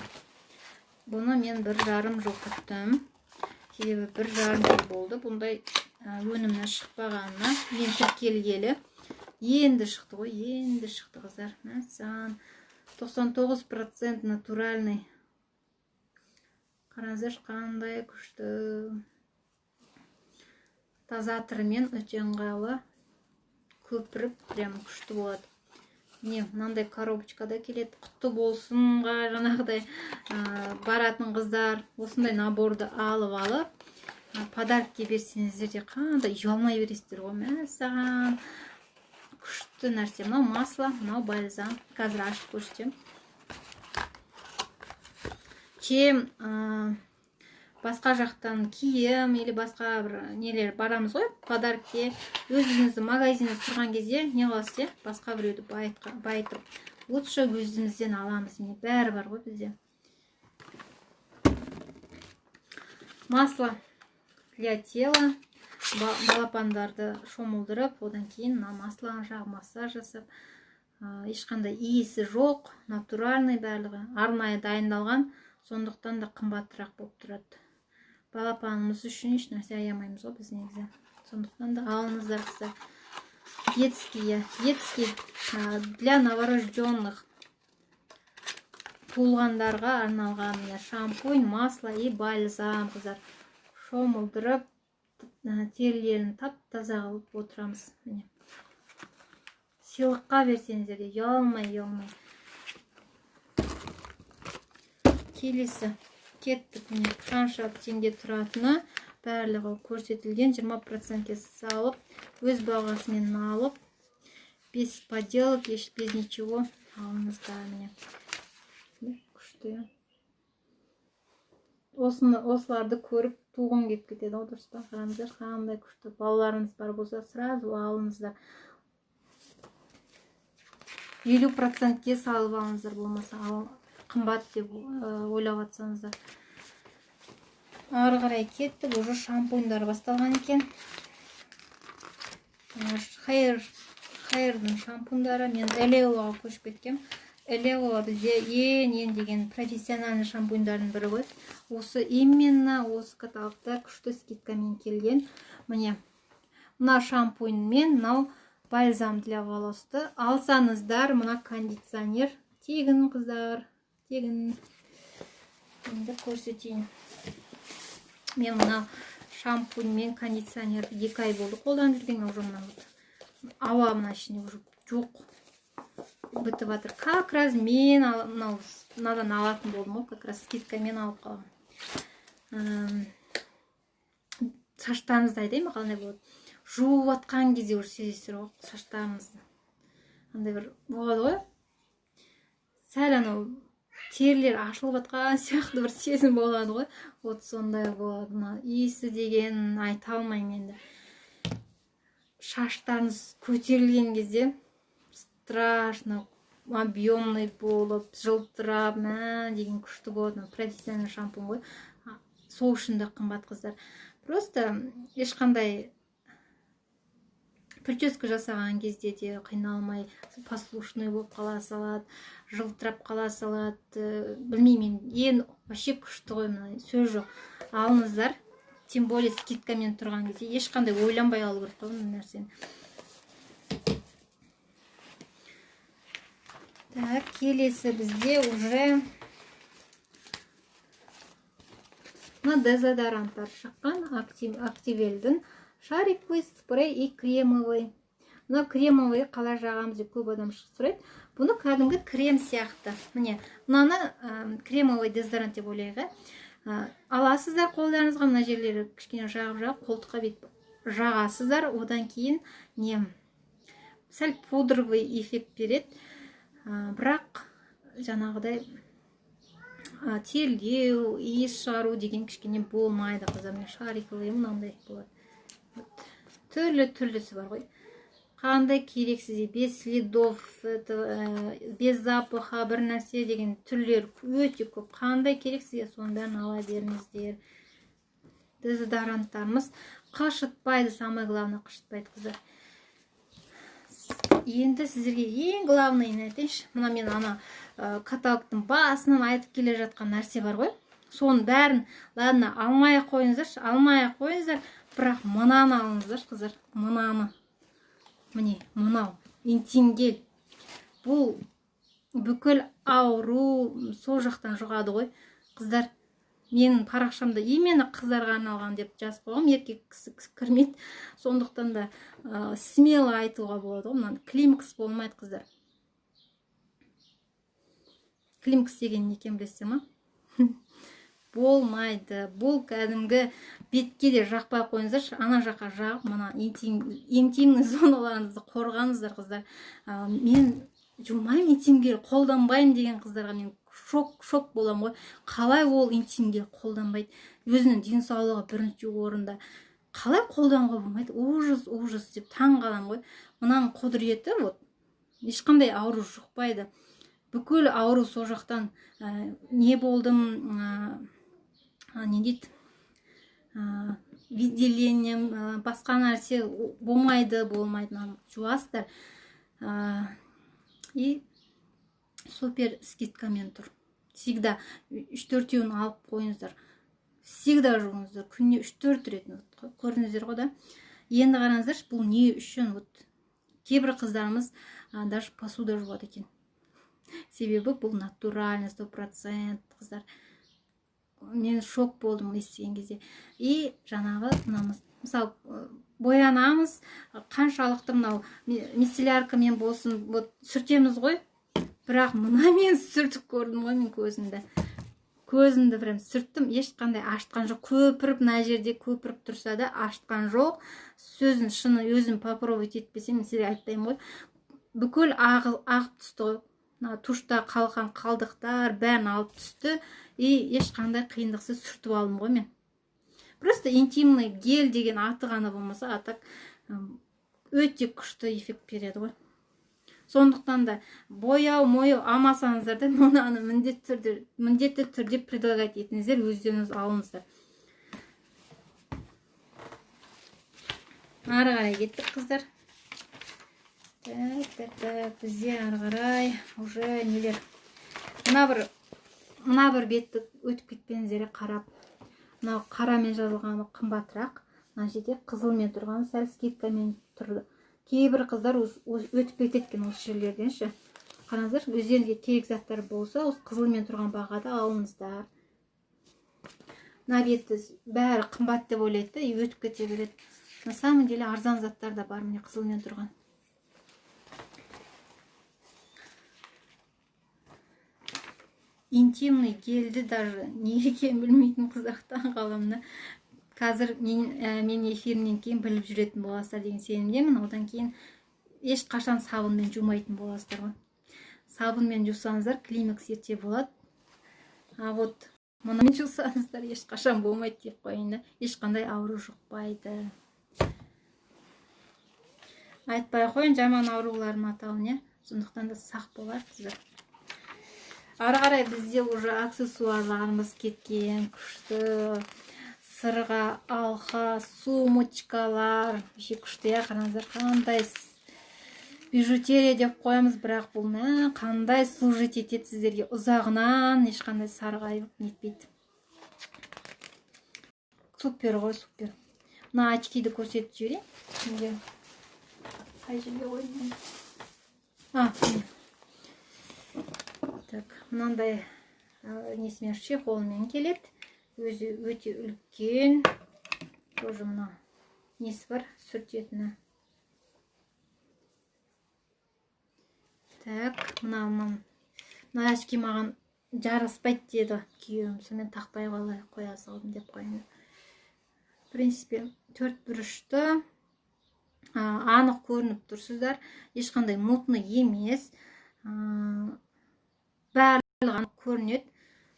Бұны мен 1,5 жыл күттім. Себебі 1,5 жыл болды бұндай өнімнің шықпағанына. Мен тіркелгелі. Енді шықты ғой, енді шықты, қыздар. Мәссаған. 99% натуральный. Қараңыздаршы, қандай күшті. Таза түрімен өте ыңғайлы. Көпіріп, прям күшті болады. Міне, мынандай коробочкада келеді. Құтты болсынға жаңағыдай, баратын қыздар осындай наборды алып алып, подарокке берсеңіздер де қандай ұялмай бересіздер ғой. Мәссаған. Күшті нәрсе. Мынау масло, мынау бальзам. Қазір ашып көрсетемін. Чем басқа жақтан киім или басқа бір нелер барамыз ғой подарокке, өзіміздің магазиніміз тұрған кезде не қыласыз, е? Басқа біреуді байытып. Лучше өзімізден аламыз. Міне, бәрі бар ғой бізде. Масло для тела. Балапандарды шомылдырып, одан кейін мына маслоны жағып массаж жасап, ешқандай иісі жоқ, натуральный барлығы, арнайы дайындалған, сондықтан да қымбатырақ болып тұрады. Балапанымыз үшін еш нәрсе аямаймыз ғой біз негізі. Сондықтан да алыңыздар, қыздар. Детские, детский, для новорожденных, туылғандарға арналған, міне, шампунь, масло и бальзам, қыздар. Шомылдырып, терілерін тап таза қылып отырамыз. Міне, сыйлыққа берсеңіздер де ұялмай, ұялмай. Келесі кеттік. Міне, қанша теңге тұратыны барлығы көрсетілген. 20%-ке салып, өз бағасымен алып, без поделок, без ничего алыңыздар. Міне, күшті. Осыны, осыларды көріп туғың келіп кетеді ғой, дұрыс па? Қараңыздар, қандай күшті. Балаларыңыз бар болса, сразу алыңыздар, 50%-ке салып алыңыздар, болмаса қымбат деп ойлап жатсаңыздар. Ары қарай кеттік. Уже шампуньдар басталған екен. Хайрдың шампуньдары. Мен Элеоға көшіп кеткем. Элео бізде ең ең деген профессиональный шампуньдардың бірі ғой. Осы, именно осы каталогта күшті скидкамен келген. Міне, мына шампунь мен мынау бальзам для волосты алсаңыздар, мына кондиционер тегін, қыздар, тегін. Енді көрсетейін. Мен мына шампунь мен кондиционерді 2 ай болды қолданып жүргеніме. Уже мына вот ауа мына ішінде уже жоқ, бітіп жатыр. Как раз мен мынау мынадан алатын болдым ғой, как раз скидкамен алып қалғанмын. Шаштарыңызды айтайын ба, қандай болады? Жуып жатқан кезде уже сезесіздер ғой, шаштарыңызды андай бір болады ғой, сәл анау терілер ашылып жатқан сияқты бір сезім болады ғой. Вот сондай болады. Мына иісі деген айта алмаймын енді. Шаштарыңыз көтерілген кезде страшно объемный болып, жылтырап, мә деген күшті болады. Мына профессиональный шампунь ғой, сол үшін де қымбат, қыздар. Просто ешқандай прическа жасаған кезде де қиналмай, послушный болып қала салады, жылтырап қала салады. Білмеймін, ең вообще күшті ғой мына, сөз жоқ, алыңыздар. Тем более скидкамен тұрған кезде ешқандай ойланбай алу керек қой мына нәрсені. Так, келесі бізде уже мына дезодоранттар шыққан. Активельдің шариковый, спрей и кремовый. Мына кремовый қалай жағамыз деп көп адам сұрайды. Бұны кәдімгі крем сияқты, міне, мынаны кремовый дезодорант деп ойлайық, иә. Аласыздар қолдарыңызға, мына жерлері кішкене жағып, жағып, қолтыққа бүйтіп жағасыздар. Одан кейін не, сәл пудровый эффект береді, бірақ жаңағыдай терлеу, иіс шығару деген кішкене болмайды, қыздар. Міне, шариковый мынандай болады. Түрлі түрлісі бар ғой, қандай керек сізге, без следов этого, без запаха бір нәрсе деген түрлері өте көп. Қандай керек сізге, соның бәрін ала беріңіздер. Дезодоранттарымыз қышытпайды, самое главное, қышытпайды, қыздар. Енді сіздерге ең главныйын айтайыншы. Мына мен ана каталогтың басынан айтып келе жатқан нәрсе бар ғой, соның бәрін, ладно, алмай ақ қойыңыздаршы, алмай ақ қойыңыздар, бірақ мынаны алыңыздаршы, қыздар, мынаны. Міне, мынау интимгель. Бұл бүкіл ауру сол жақтан жұғады ғой, қыздар. Менің парақшамда именно қыздарға арналған деп жазып қойғанмын, еркек кісі кірмейді. Сондықтан да смело айтуға болады ғой. Мынаны климакс болмайды, қыздар. Климакс деген не екенін білесіздер ма? Болмайды. Бұл кәдімгі бетке де жақпай ақ қойыңыздаршы, ана жаққа жағып, мына интимный зоналарыңызды қорғаңыздар, қыздар. Мен жумаймын, интимгель қолданбаймын деген қыздарға мен шок боламын ғой. Қалай ол интимгель қолданбайды? Өзінің денсаулығы бірінші орында, қалай қолдануға болмайды? Ужас, ужас деп таң қаламын ғой. Мынаның құдіреті, вот, ешқандай ауру жұқпайды. Бүкіл ауру сол жақтан. Не болдым, не дейді, выделением, басқа нәрсе болмайды, болмайды. Мынаны жуасыздар, и супер скидкамен тұр всегда. Үш төртеуін алып қойыңыздар, всегда жуыңыздар күніне үш төрт рет. Вот, көрдіңіздер ғой да. Енді қараңыздаршы, бұл не үшін? Вот. Кейбір қыздарымыз даже посуда жуады екен. Себебі бұл натуральный 100%, қыздар. Мен шок болдым естіген кезде. И жаңағы мынамыз, мысалы, боянамыз, қаншалықты мынау мицелляркамен болсын, вот сүртеміз ғой. Бірақ мынамен сүртіп көрдім ғой мен көзімді. Көзімді прям сүрттім, ешқандай ашытқан жоқ. Көпіріп мына жерде көпіріп тұрса да ашытқан жоқ. Сөзін шыны өзім попробовать етпесем, мен сізге айтпаймын ғой. Бүкіл ағып түсті ғой. Мына тушта қалған қалдықтар бәрін алып түсті. И ешқандай қиындықсыз сүртіп алдым ғой мен. Просто интимный гель деген аты ғана болмаса, а так өте күшті эффект береді ғой. Сондықтан да бояу мояу алмасаңыздар да, мынаны міндетті түрде предлагать етіңіздер, өздеріңіз алыңыздар. Ары қарай кеттік, қыздар. Так, так, так, бізде ары қарай уже нелер? Мына бір бетті өтіп кетпеңіздер, қарап. Мынау қарамен жазылғаны қымбатырақ. Мына жерде қызылмен тұрған сәл скидкамен тұрды. Кейбір қыздар өтіп кетеді екен осы жерлерден ше. Қараңыздар, өздеріңізге керек заттар болса, осы қызылмен тұрған бағада алыңыздар. Мына бетті бәрі қымбат деп ойлайды да, и өтіп кете береді. На самом деле арзан заттар да бар, міне қызылмен тұрған. Интимный гельді даже не екенін білмейтін қыздар таңғаламын да. Қазір мен эфирімнен кейін біліп жүретін боласыздар деген сенімдемін. Одан кейін ешқашан сабынмен жумайтын боласыздар ғой. Сабынмен жусаңыздар климакс ерте болады. А вот мұнымен жусаңыздар ешқашан болмайды деп қояйын да. Ешқандай ауру жұқпайды. Айтпай қояйын жаман аурулардың атауын, иә. Сондықтан да сақ болайық, қыздар. Ары қарай бізде уже аксессуарларымыз кеткен, күшті сырға, алқа, сумочкалар, вообще күшті, иә, қараңыздар, қандай бижутерия деп қоямыз, бірақ бұл қандай служить етеді сіздерге ұзағынан, ешқандай сарғайып нетпейді. Супер ғой, супер. Мына очкиді көрсетіп жіберейін. Менде қай жерге қойдым? А, міне. Так, мынандай несімен, чехолмен келеді. Өзі өте үлкен. Тоже мына несі бар, сүртетіні. Так, мына очки маған жараспайды деді күйеуім. Сонымен тақпай қоя салдым деп қояйын. В принципе, төрт бұрышты, анық көрініп тұрсыздар. Ешқандай мутный емес. Барлығы анық көрінеді.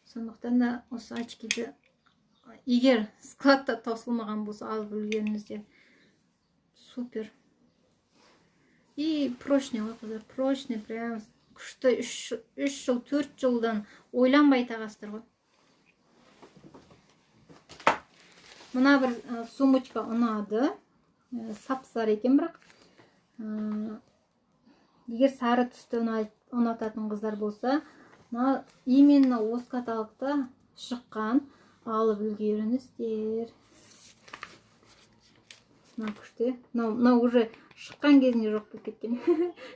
Сондықтан да осы очкиді егер складта таусылмаған болса алып үлгеріңіздер. Супер. И прочный ғой, қыздар, прочный, прям күшті. Үш жыл, 4 жылдан ойланбай тағасыздар ғой. Мына бір сумочка ұнады. Сап-сары екен бірақ. Егер сары түсті ұнататын қыздар болса, мына именно осы каталогта шыққан, алып үлгеріңіздер. Мына күшті. Мынау уже шыққан кезінде жоқ болып кеткен.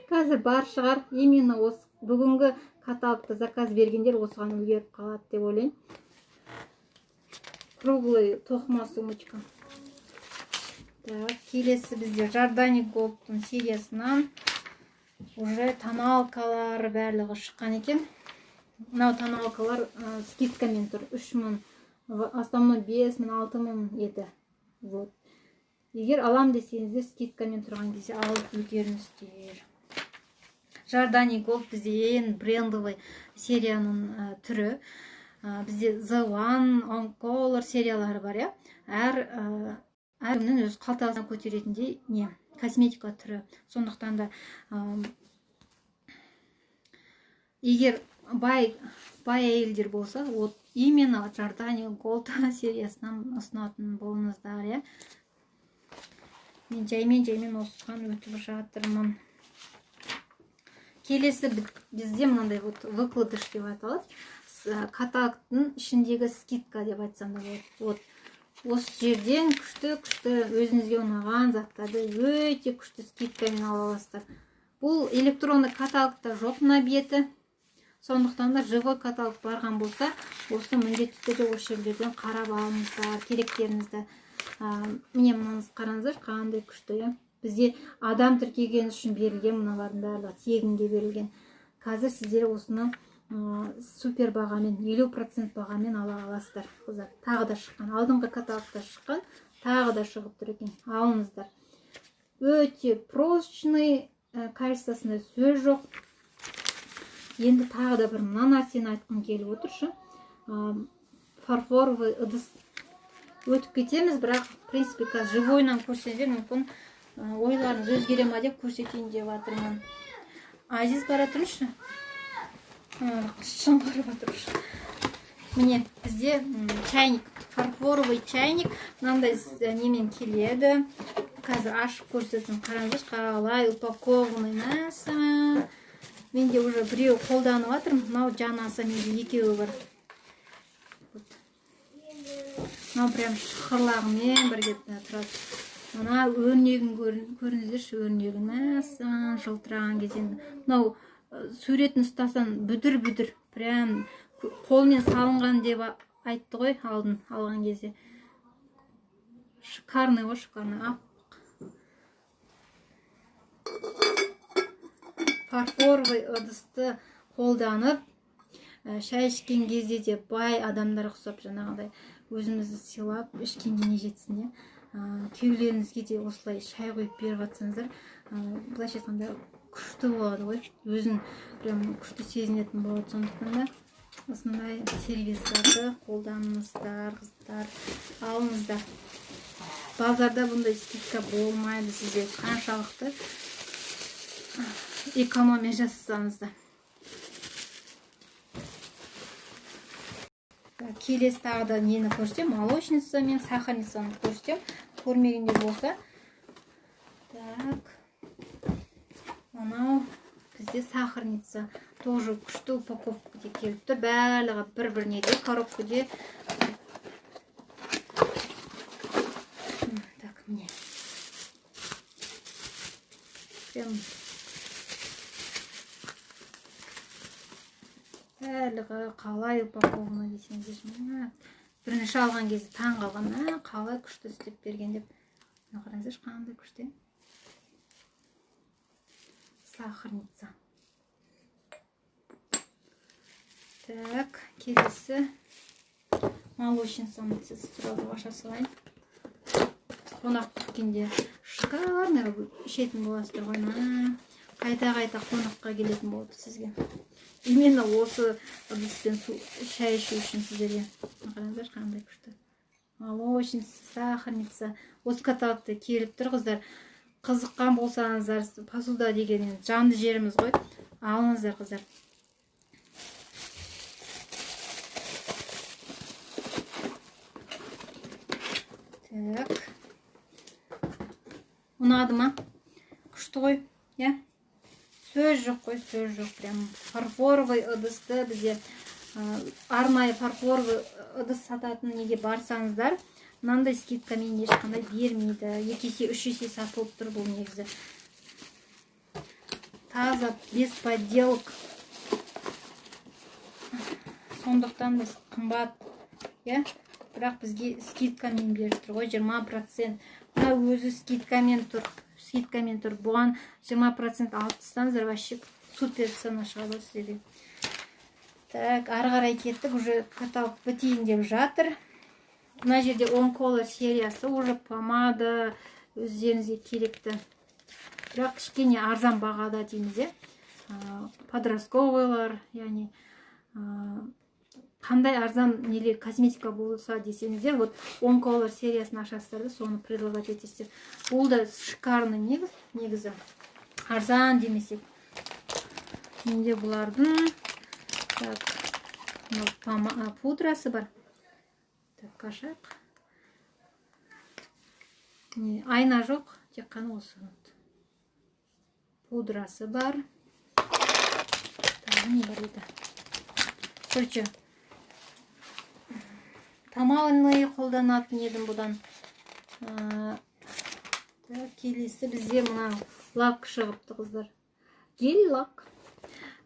Қазір бар шығар. Именно осы бүгінгі каталогта заказ бергендер осыған үлгеріп қалады деп ойлаймын. Круглый тоқыма сумочка. Так, келесі бізде Жордани Голдтың сериясынан уже тоналкалар барлығы шыққан екен. Мынау тоналкалар скидкамен тұр. Үш мың, основной бес мың, алты мың еді. Вот. Егер алам десеңіздер, скидкамен тұрған кезде алып үлгеріңіздер. Жордани Голд бізде ең брендовый серияның түрі. Бізде The One, On Color сериялары бар, иә. Әркімнің өз қалтасына көтеретіндей не косметика түрі. Сондықтан да егер бай әйелдер болса, вот именно Жордани Голд сериясынан ұсынатын болыңыздар, иә. Мен жаймен-жаймен осыған өтіп жатырмын. Келесі бізде мынандай вот выкладыш деп аталады. Каталогтың ішіндегі скидка деп айтсам да болады. Вот Осы жерден күшті-күшті өзіңізге ұнаған заттарды өте күшті скидкамен ала аласыздар. Бұл электронды каталогта жоқ мына беті. Сондықтан да живой каталог барған болса, осы міндетті түрде осы жерлерден қарап алыңыздар керектеріңізді. Міне мынаны қараңыздар, қандай күшті, иә. Бізде адам тіркеген үшін берілген мыналардың барлығы тегінге берілген. Қазір сіздер осыны супер бағамен, 50% бағамен ала аласыздар, қыздар. Тағы да шыққан, алдыңғы каталогта шыққан, тағы да шығып тұр екен. Алыңыздар. Өте прочный, качествосында сөз жоқ. Енді тағы да бір мына нәрсені айтқым келіп отыршы. Фарфоровый ыдыс өтіп кетеміз, бірақ в принципе қазір живойынан көрсеңіздер мүмкін ойларыңыз өзгере ма деп көрсетейін деп жатырмын. Азиз, бара тұрыңызшы. Шыңғырып отыршы. Міне бізде чайник, фарфоровый чайник мынандай немен келеді. Қазір ашып көрсетсем, қараңыздаршы, қалай упакованный мәссаған. Менде уже біреу қолданып жатырмын. Мынау жанаса менде екеуі бар. Вот. Мынау прям шықырлағымен бірге тұрады. Мына өрнегін көріңіздерші, өрнегін мәссаған жылтыраған кезде. Мынау суретін ұстасаң бүдір-бүдір, прям қолмен салынған деп айтты ғой алдын алған кезде. Шикарный ғой, шикарный, аппақ. Фарфоровый ыдысты қолданып, шай ішкен кезде де бай адамдар ұқсап жаңағыдай өзімізді сыйлап ішкенге не жетсін, иә. Күйеулеріңізге де осылай шай құйып беріп жатсаңыздар, былайша айтқанда күшті болады ғой, өзін прям күшті сезінетін болады. Сондықтан да осындай сервиздерді қолданыңыздар, қыздар, алыңыздар. Базарда бұндай скидка болмайды, сізде қаншалықты экономия жасасаңыз да. Келесі тағы да нені көрсетемін? Молочница мен сахарницаны көрсетемін. Көрмегендер болса. Так. Мынау бізде сахарница. Тоже күшті упаковкада келіп тұр. Барлығы бір-біріне де коробкаде. Так, міне. Прям барлығы қалай упакована десеңіздерші. Бірінші алған кезде таң қалған, қалай күшті істеп берген деп. Мына қараңыздаршы, қандай күшті. Сахарница. Так, келесі молочницаны сразу аша салайын. Қонақ күткенде шикарный қылып ішетін боласыздар ғой. Қайта-қайта қонаққа келетін болды сізге. Именно осы ыдыспен су шай ішу үшін сіздерге. Қараңыздаршы, қандай күшті. Молочница, сахарница. Осы каталогта келіп тұр, қыздар. Қызыққан болсаңыздар, посуда деген енді жанды жеріміз ғой. Алыңыздар, қыздар. Так. Ұнады ма? Күшті ғой, иә? Сөз жоқ қой, сөз жоқ. Прям фарфоровый ыдысты бізде, арнайы фарфоровый ыдыс сататын неге барсаңыздар, мынандай скидкамен ешқандай бермейді. 2 есе, 3 есе сатылып тұр бұл негізі. Таза, без подделок. Сондықтан да қымбат, иә? Бірақ бізге скидкамен беріп тұр ғой, 20%. Мына өзі скидкамен тұр. Скидкамен тұр. Бұған 20% алып тастаңыздар, вообще супер цена шығады ғой сіздерге. Так, ары қарай кеттік, уже каталог бітейін деп жатыр. Мына жерде On Color сериясы, уже помада өздеріңізге керекті. Бірақ кішкене арзан бағада дейміз, иә? Подростковыйлар, яғни, қандай арзан нелер косметика болса десеңіздер, вот On Color сериясын ашасыздар да, соны предлагать етесіздер. Бұл да шикарный негізі. Арзан демесек. Менде бұлардың, так, мынау пудрасы бар. Так, ашайық. Не, айна жоқ, тек қана осы. Пудрасы бар. Тағы не бар еді? Короче, Тональный қолданатын едім бұдан. Келесі бізде мына лак шығыпты, қыздар. Гель лак.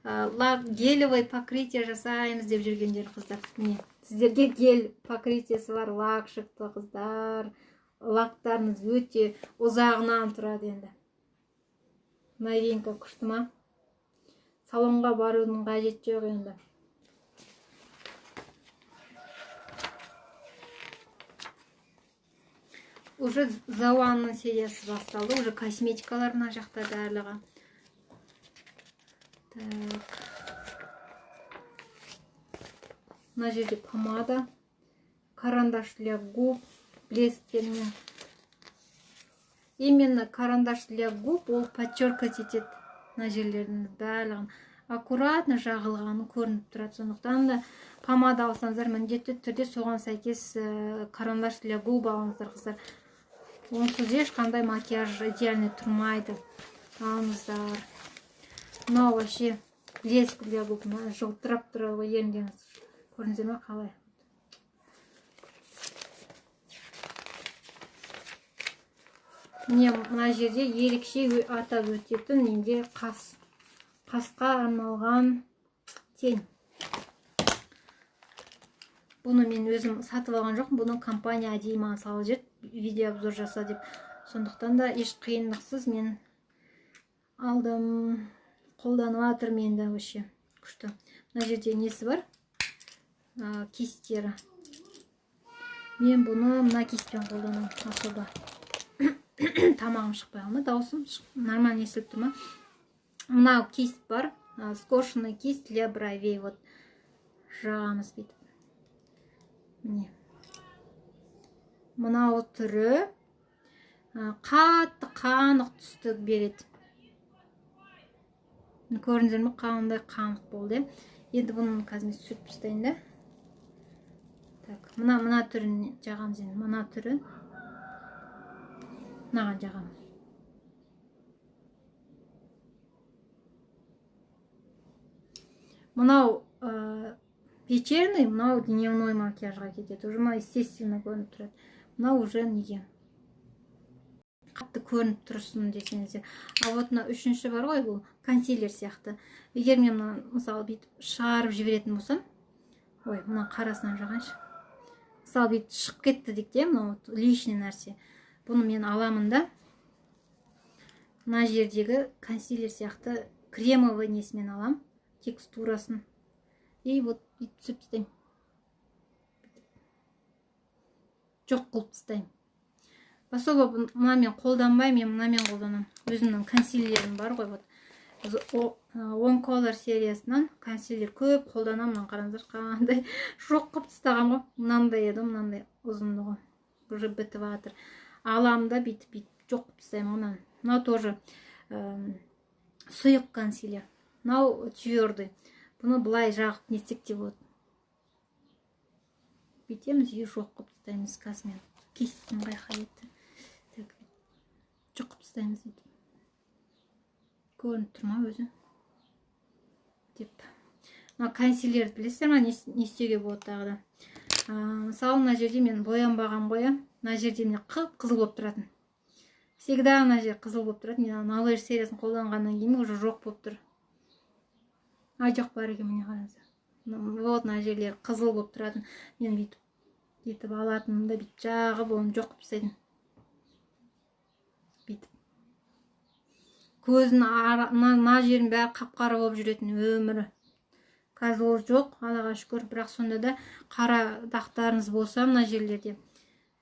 Лак, гелевый покрытие жасаймыз деп жүргендер, қыздар. Міне, сіздерге гель покрытиесі бар лак шықты, қыздар. Лактарыңыз өте ұзағынан тұрады енді. Новинка күшті ма? Салонға барудың қажеті жоқ енді. Уже The One-ның сериясы басталды. Уже косметикалар мына жақта барлығы. Так. Мына жерде помада, карандаш для губ, блестермен. Именно карандаш для губ ол подчеркивать етеді мына жерлердің барлығын. Аккуратно жағылғаны көрініп тұрады. Сондықтан да помада алсаңыздар, міндетті түрде соған сәйкес карандаш для губ алыңыздар, қыздар. Онсыз ешқандай макияж идеальный тұрмайды. Алыңыздар. Мынау вообще блеск для губ, мына жылтырап тұрады ғой еріндеріңіз. Көрдіңіздер ме қалай? Міне, мына жерде ерекше атап өтетін менде қас. Қасқа арналған тень. Бұны мен өзім сатып алған жоқпын. Бұны компания әдейі маған салып жіберді, видео обзор жаса деп. Сондықтан да еш қиындықсыз мен алдым. Қолданып жатырмын енді вообще. Күшті. Мына жерде несі бар? Кистері. Мен бұны мына кистпен қолданамын особо. Тамағым шықпай қалма, дауысым нормально естіліп тұр ма? Мынау кисть бар, скошенный кисть для бровей. Вот жағамыз бүйтіп. Міне. Мынау түрі қатты қанық түсті береді. Көрдіңіздер ме, қандай қанық болды, е? Енді бұны қазір мен сүртіп тастайын да. Так, мына түрін жағамыз енді, мына түрі. Мынаған жағамын. Мынау вечерний, мынау дневной макияжға кетеді. Уже мынау естественно көрініп тұрады. Мынау уже неге? Қатты көрініп тұрсын десеңіздер. А вот мына үшінші бар ғой, бұл консилер сияқты. Егер мен мына, мысалы, бүйтіп шығарып жіберетін болсам, ой, мына қарасынан жағайыншы. Мысалы, бүйтіп шығып кетті дейік те, мынау вот лишний нәрсе. Бұны мен аламын да, мына жердегі консилер сияқты кремовый несімен алам, текстурасын. И вот бүйтіп түсіріп тастаймын. Жоқ қылып тастаймын. Особо мынамен қолданбаймын, мен мынамен қолданамын. Өзімнің консилерім бар ғой, вот. One Color сериясынан консилер көп қолданамын. Мынаны қараңыздар, қандай жоқ қылып тастаған ғой. Мынандай еді, мынандай ұзындығы. Уже бітіп жатыр. Аламын да бүйтіп бүйтіп жоқ қылып тастаймын ғой мынаны. Мынау тоже сұйық консилер. Мынау твердый. Бұны былай жағып нетсек те болады. Бүйтеміз и жоқ қылып тастаймыз. Қазір мен кистім қайқа кетті. Так, жоқ қылып тастаймыз бүйтіп. Көрініп тұр ма өзі? Деп. Мына консилерді білесіздер ма, не істеуге болады тағы да? Мысалы, мына жерде мен боянбаған ғой, иә? Мына жерде міне қып-қызыл болып тұратын. Всегда мына жер қызыл болып тұратын. Мен ана Laneige сериясын қолданғаннан кейін уже жоқ болып тұр. А, жоқ бар екен, міне қараңыздар. Вот мына жерлер қызыл болып тұратын. Мен бүйтіп алатынмын да, бүйтіп жағып, оны жоқ қылып тастайтын. Бүйтіп. Көзінің мына жерінің бәрі қап-қара болып жүретін өмірі. Қазір ол жоқ, Аллаға шүкір, бірақ сонда да қара дақтарыңыз болса мына жерлерде,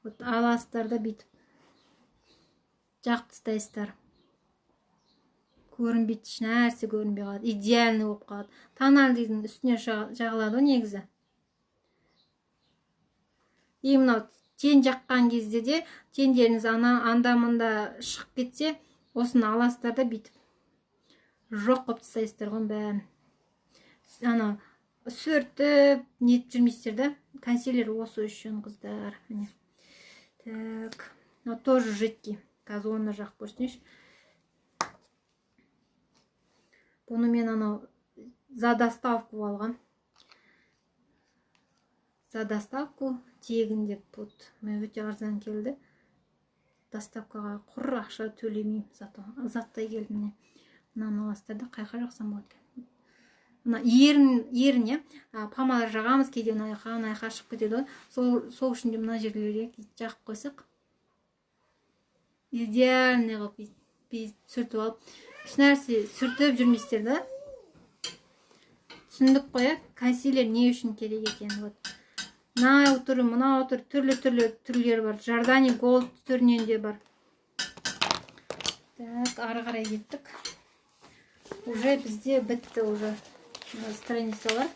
вот аласыздар да бүйтіп жағып тастайсыздар. Көрінбейді, еш нәрсе көрінбей қалады, идеальный болып қалады. Тональныйдың үстіне жағылады ғой негізі. И мынау тен жаққан кезде де тендеріңіз анда мында шығып кетсе, осыны аласыздар да бүйтіп жоқ қылып тастайсыздар ғой бәрін. Ана сүртіп нетіп жүрмейсіздер да. Консилер осы үшін, қыздар. Міне. Так, мынау тоже жидкий. Қазір оны жағып көрсетейінші. Бұны мен анау за доставку алғам. За доставку тегін деп, вот өте арзан келді. Доставкаға құр ақша төлемеймін, зато заттай келді міне. Мынаны аласыздар да қайқа жақсам болады екен. Мына ерін иә, помада жағамыз кейде мына жаққа, мына жаққа шығып кетеді ғой. Сол үшін де мына жерлерге жағып қойсақ идеальный қылып сүртіп алып, ешнәрсе сүртіп жүрмейсіздер да. Түсіндік қой, иә, консилер не үшін керек екенін. Вот мынау түрі, мынау түрі, түрлі-түрлі түрлері бар. Жордани Голд түрінен де бар. Так, ары қарай кеттік. Уже бізде бітті уже страницалар.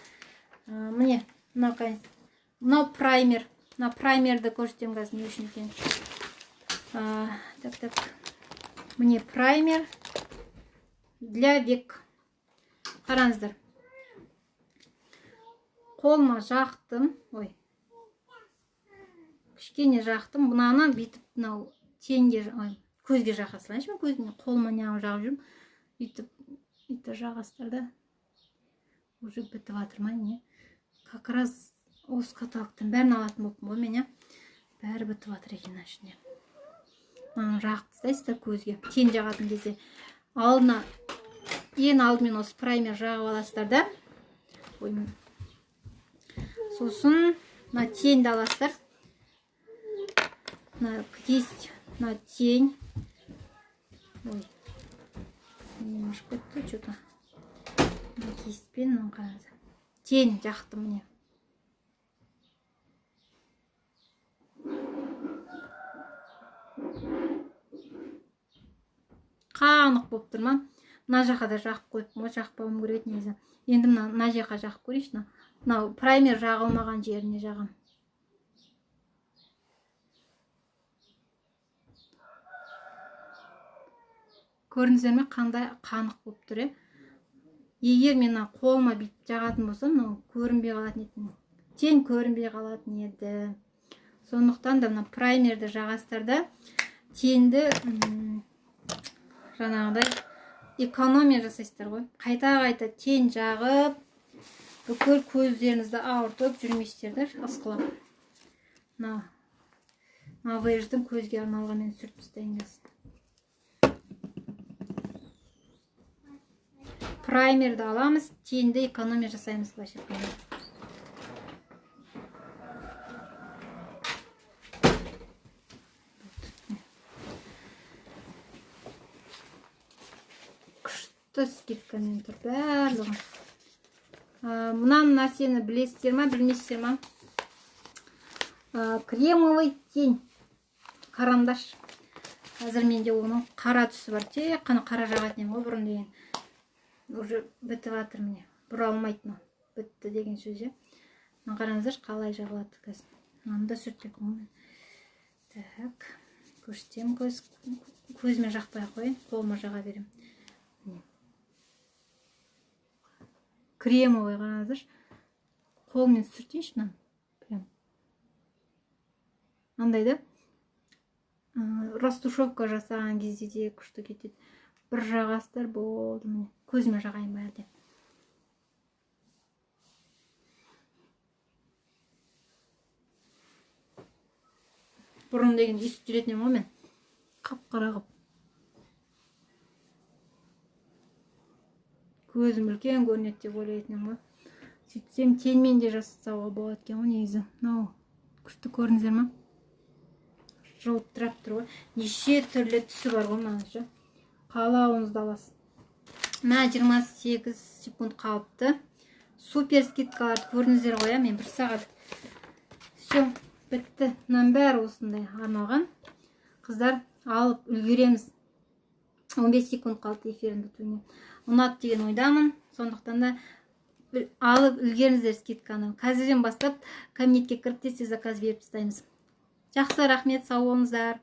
Міне, мынау праймер. Мына праймерді көрсетемін қазір не үшін екенін. Так, так. Міне праймер для век. Қараңыздар. Қолыма жақтым. Ой. Кішкене жақтым. Мынаны бүйтіп мынау тенге, ой, көзге жаға салайыншы мен көзіме, қолыма неғып жағып жүрмін. Бүйтіп жағасыздар да. Уже бітіп жатыр ма не? Как раз осы каталогтың бәрін алатын болыппын ғой мен, иә. Бәрі бітіп жатыр екен мына ішінде. Мынаны жағып тастайсыздар көзге. Тен жағатын кезде алдына ең алдымен осы праймер жағып аласыздар да. Ой, сосын мына тенді аласыздар. Мына кисть, мына тень. Ой, не ашып кетті что-то. Мына кистьпен мынаны қараңыздар. Тень жақтым міне. Қанық болып тұр ма? Мына жаққа да жағып қойыппын ғой, жақпауым керек еді негізі. Енді мына жаққа жағып көрейінші. Мынау праймер жағылмаған жеріне жағам. Көрдіңіздер ме қандай қанық болып тұр, е? Егер мен мына қолыма бүйтіп жағатын болсам, мынау көрінбей қалатын еді. Тень көрінбей қалатын еді. Сондықтан да мына праймерді жағасыздар да тенді жаңағыдай экономия жасайсыздар ғой. Қайта-қайта тень жағып, бүкіл көздеріңізді ауыртып жүрмейсіздер да, ысқылап. Мына Новейждің көзге арналған мен сүртіп тастайын қазір. Праймерді аламыз, тенді экономия жасаймыз былайша айтқанда. Күшті скидкамен тұр барлығы. Мына нәрсені білесіздер ма, білмейсіздер ма? Кремовый тень, карандаш. Қазір менде оның қара түсі бар. Тек қана қара жағатын едім ғой бұрын деген. Уже бітіп жатыр міне. Бұра алмайды мынау. Бітті деген сөз, иә. Мына қараңыздаршы қалай жағылады қазір. Мынаны да сүртпек ғой мен. Так, көрсетемін көзіме жақпай ақ қояйын, қолыма жаға беремін. Міне. Кремовый қараңыздаршы. Қолмен сүртейінші мынаны. Прям. Андай да? Растушевка жасаған кезде де күшті кетеді. Бір жағасыздар болды міне. Көзіме жағайын ба әлде? Бұрын деген өйстіп жүретін едім ғой мен. Қап-қара қылып. Көзім үлкен көрінеді деп ойлайтын едім ғой. Сөйтсем тенмен де жасауға болады екен ғой негізі. Мынау күшті көрдіңіздер ма? Жылтырап тұр ғой. Неше түрлі түсі бар ғой мынаның ше. Қалауыңызды аласыз. Мына 28 секунд қалыпты. Супер скидкаларды көрдіңіздер ғой, иә? Мен бір сағат. Все, бітті. Мынаның бәрі осындай арналған. Қыздар, алып үлгереміз. 15 секунд қалды эфирдің бітуіне. Ұнады деген ойдамын. Сондықтан да алып үлгеріңіздер скидканы. Қазірден бастап кабинетке кіріп тез-тез заказ беріп тастаймыз. Жақсы, рахмет, сау болыңыздар.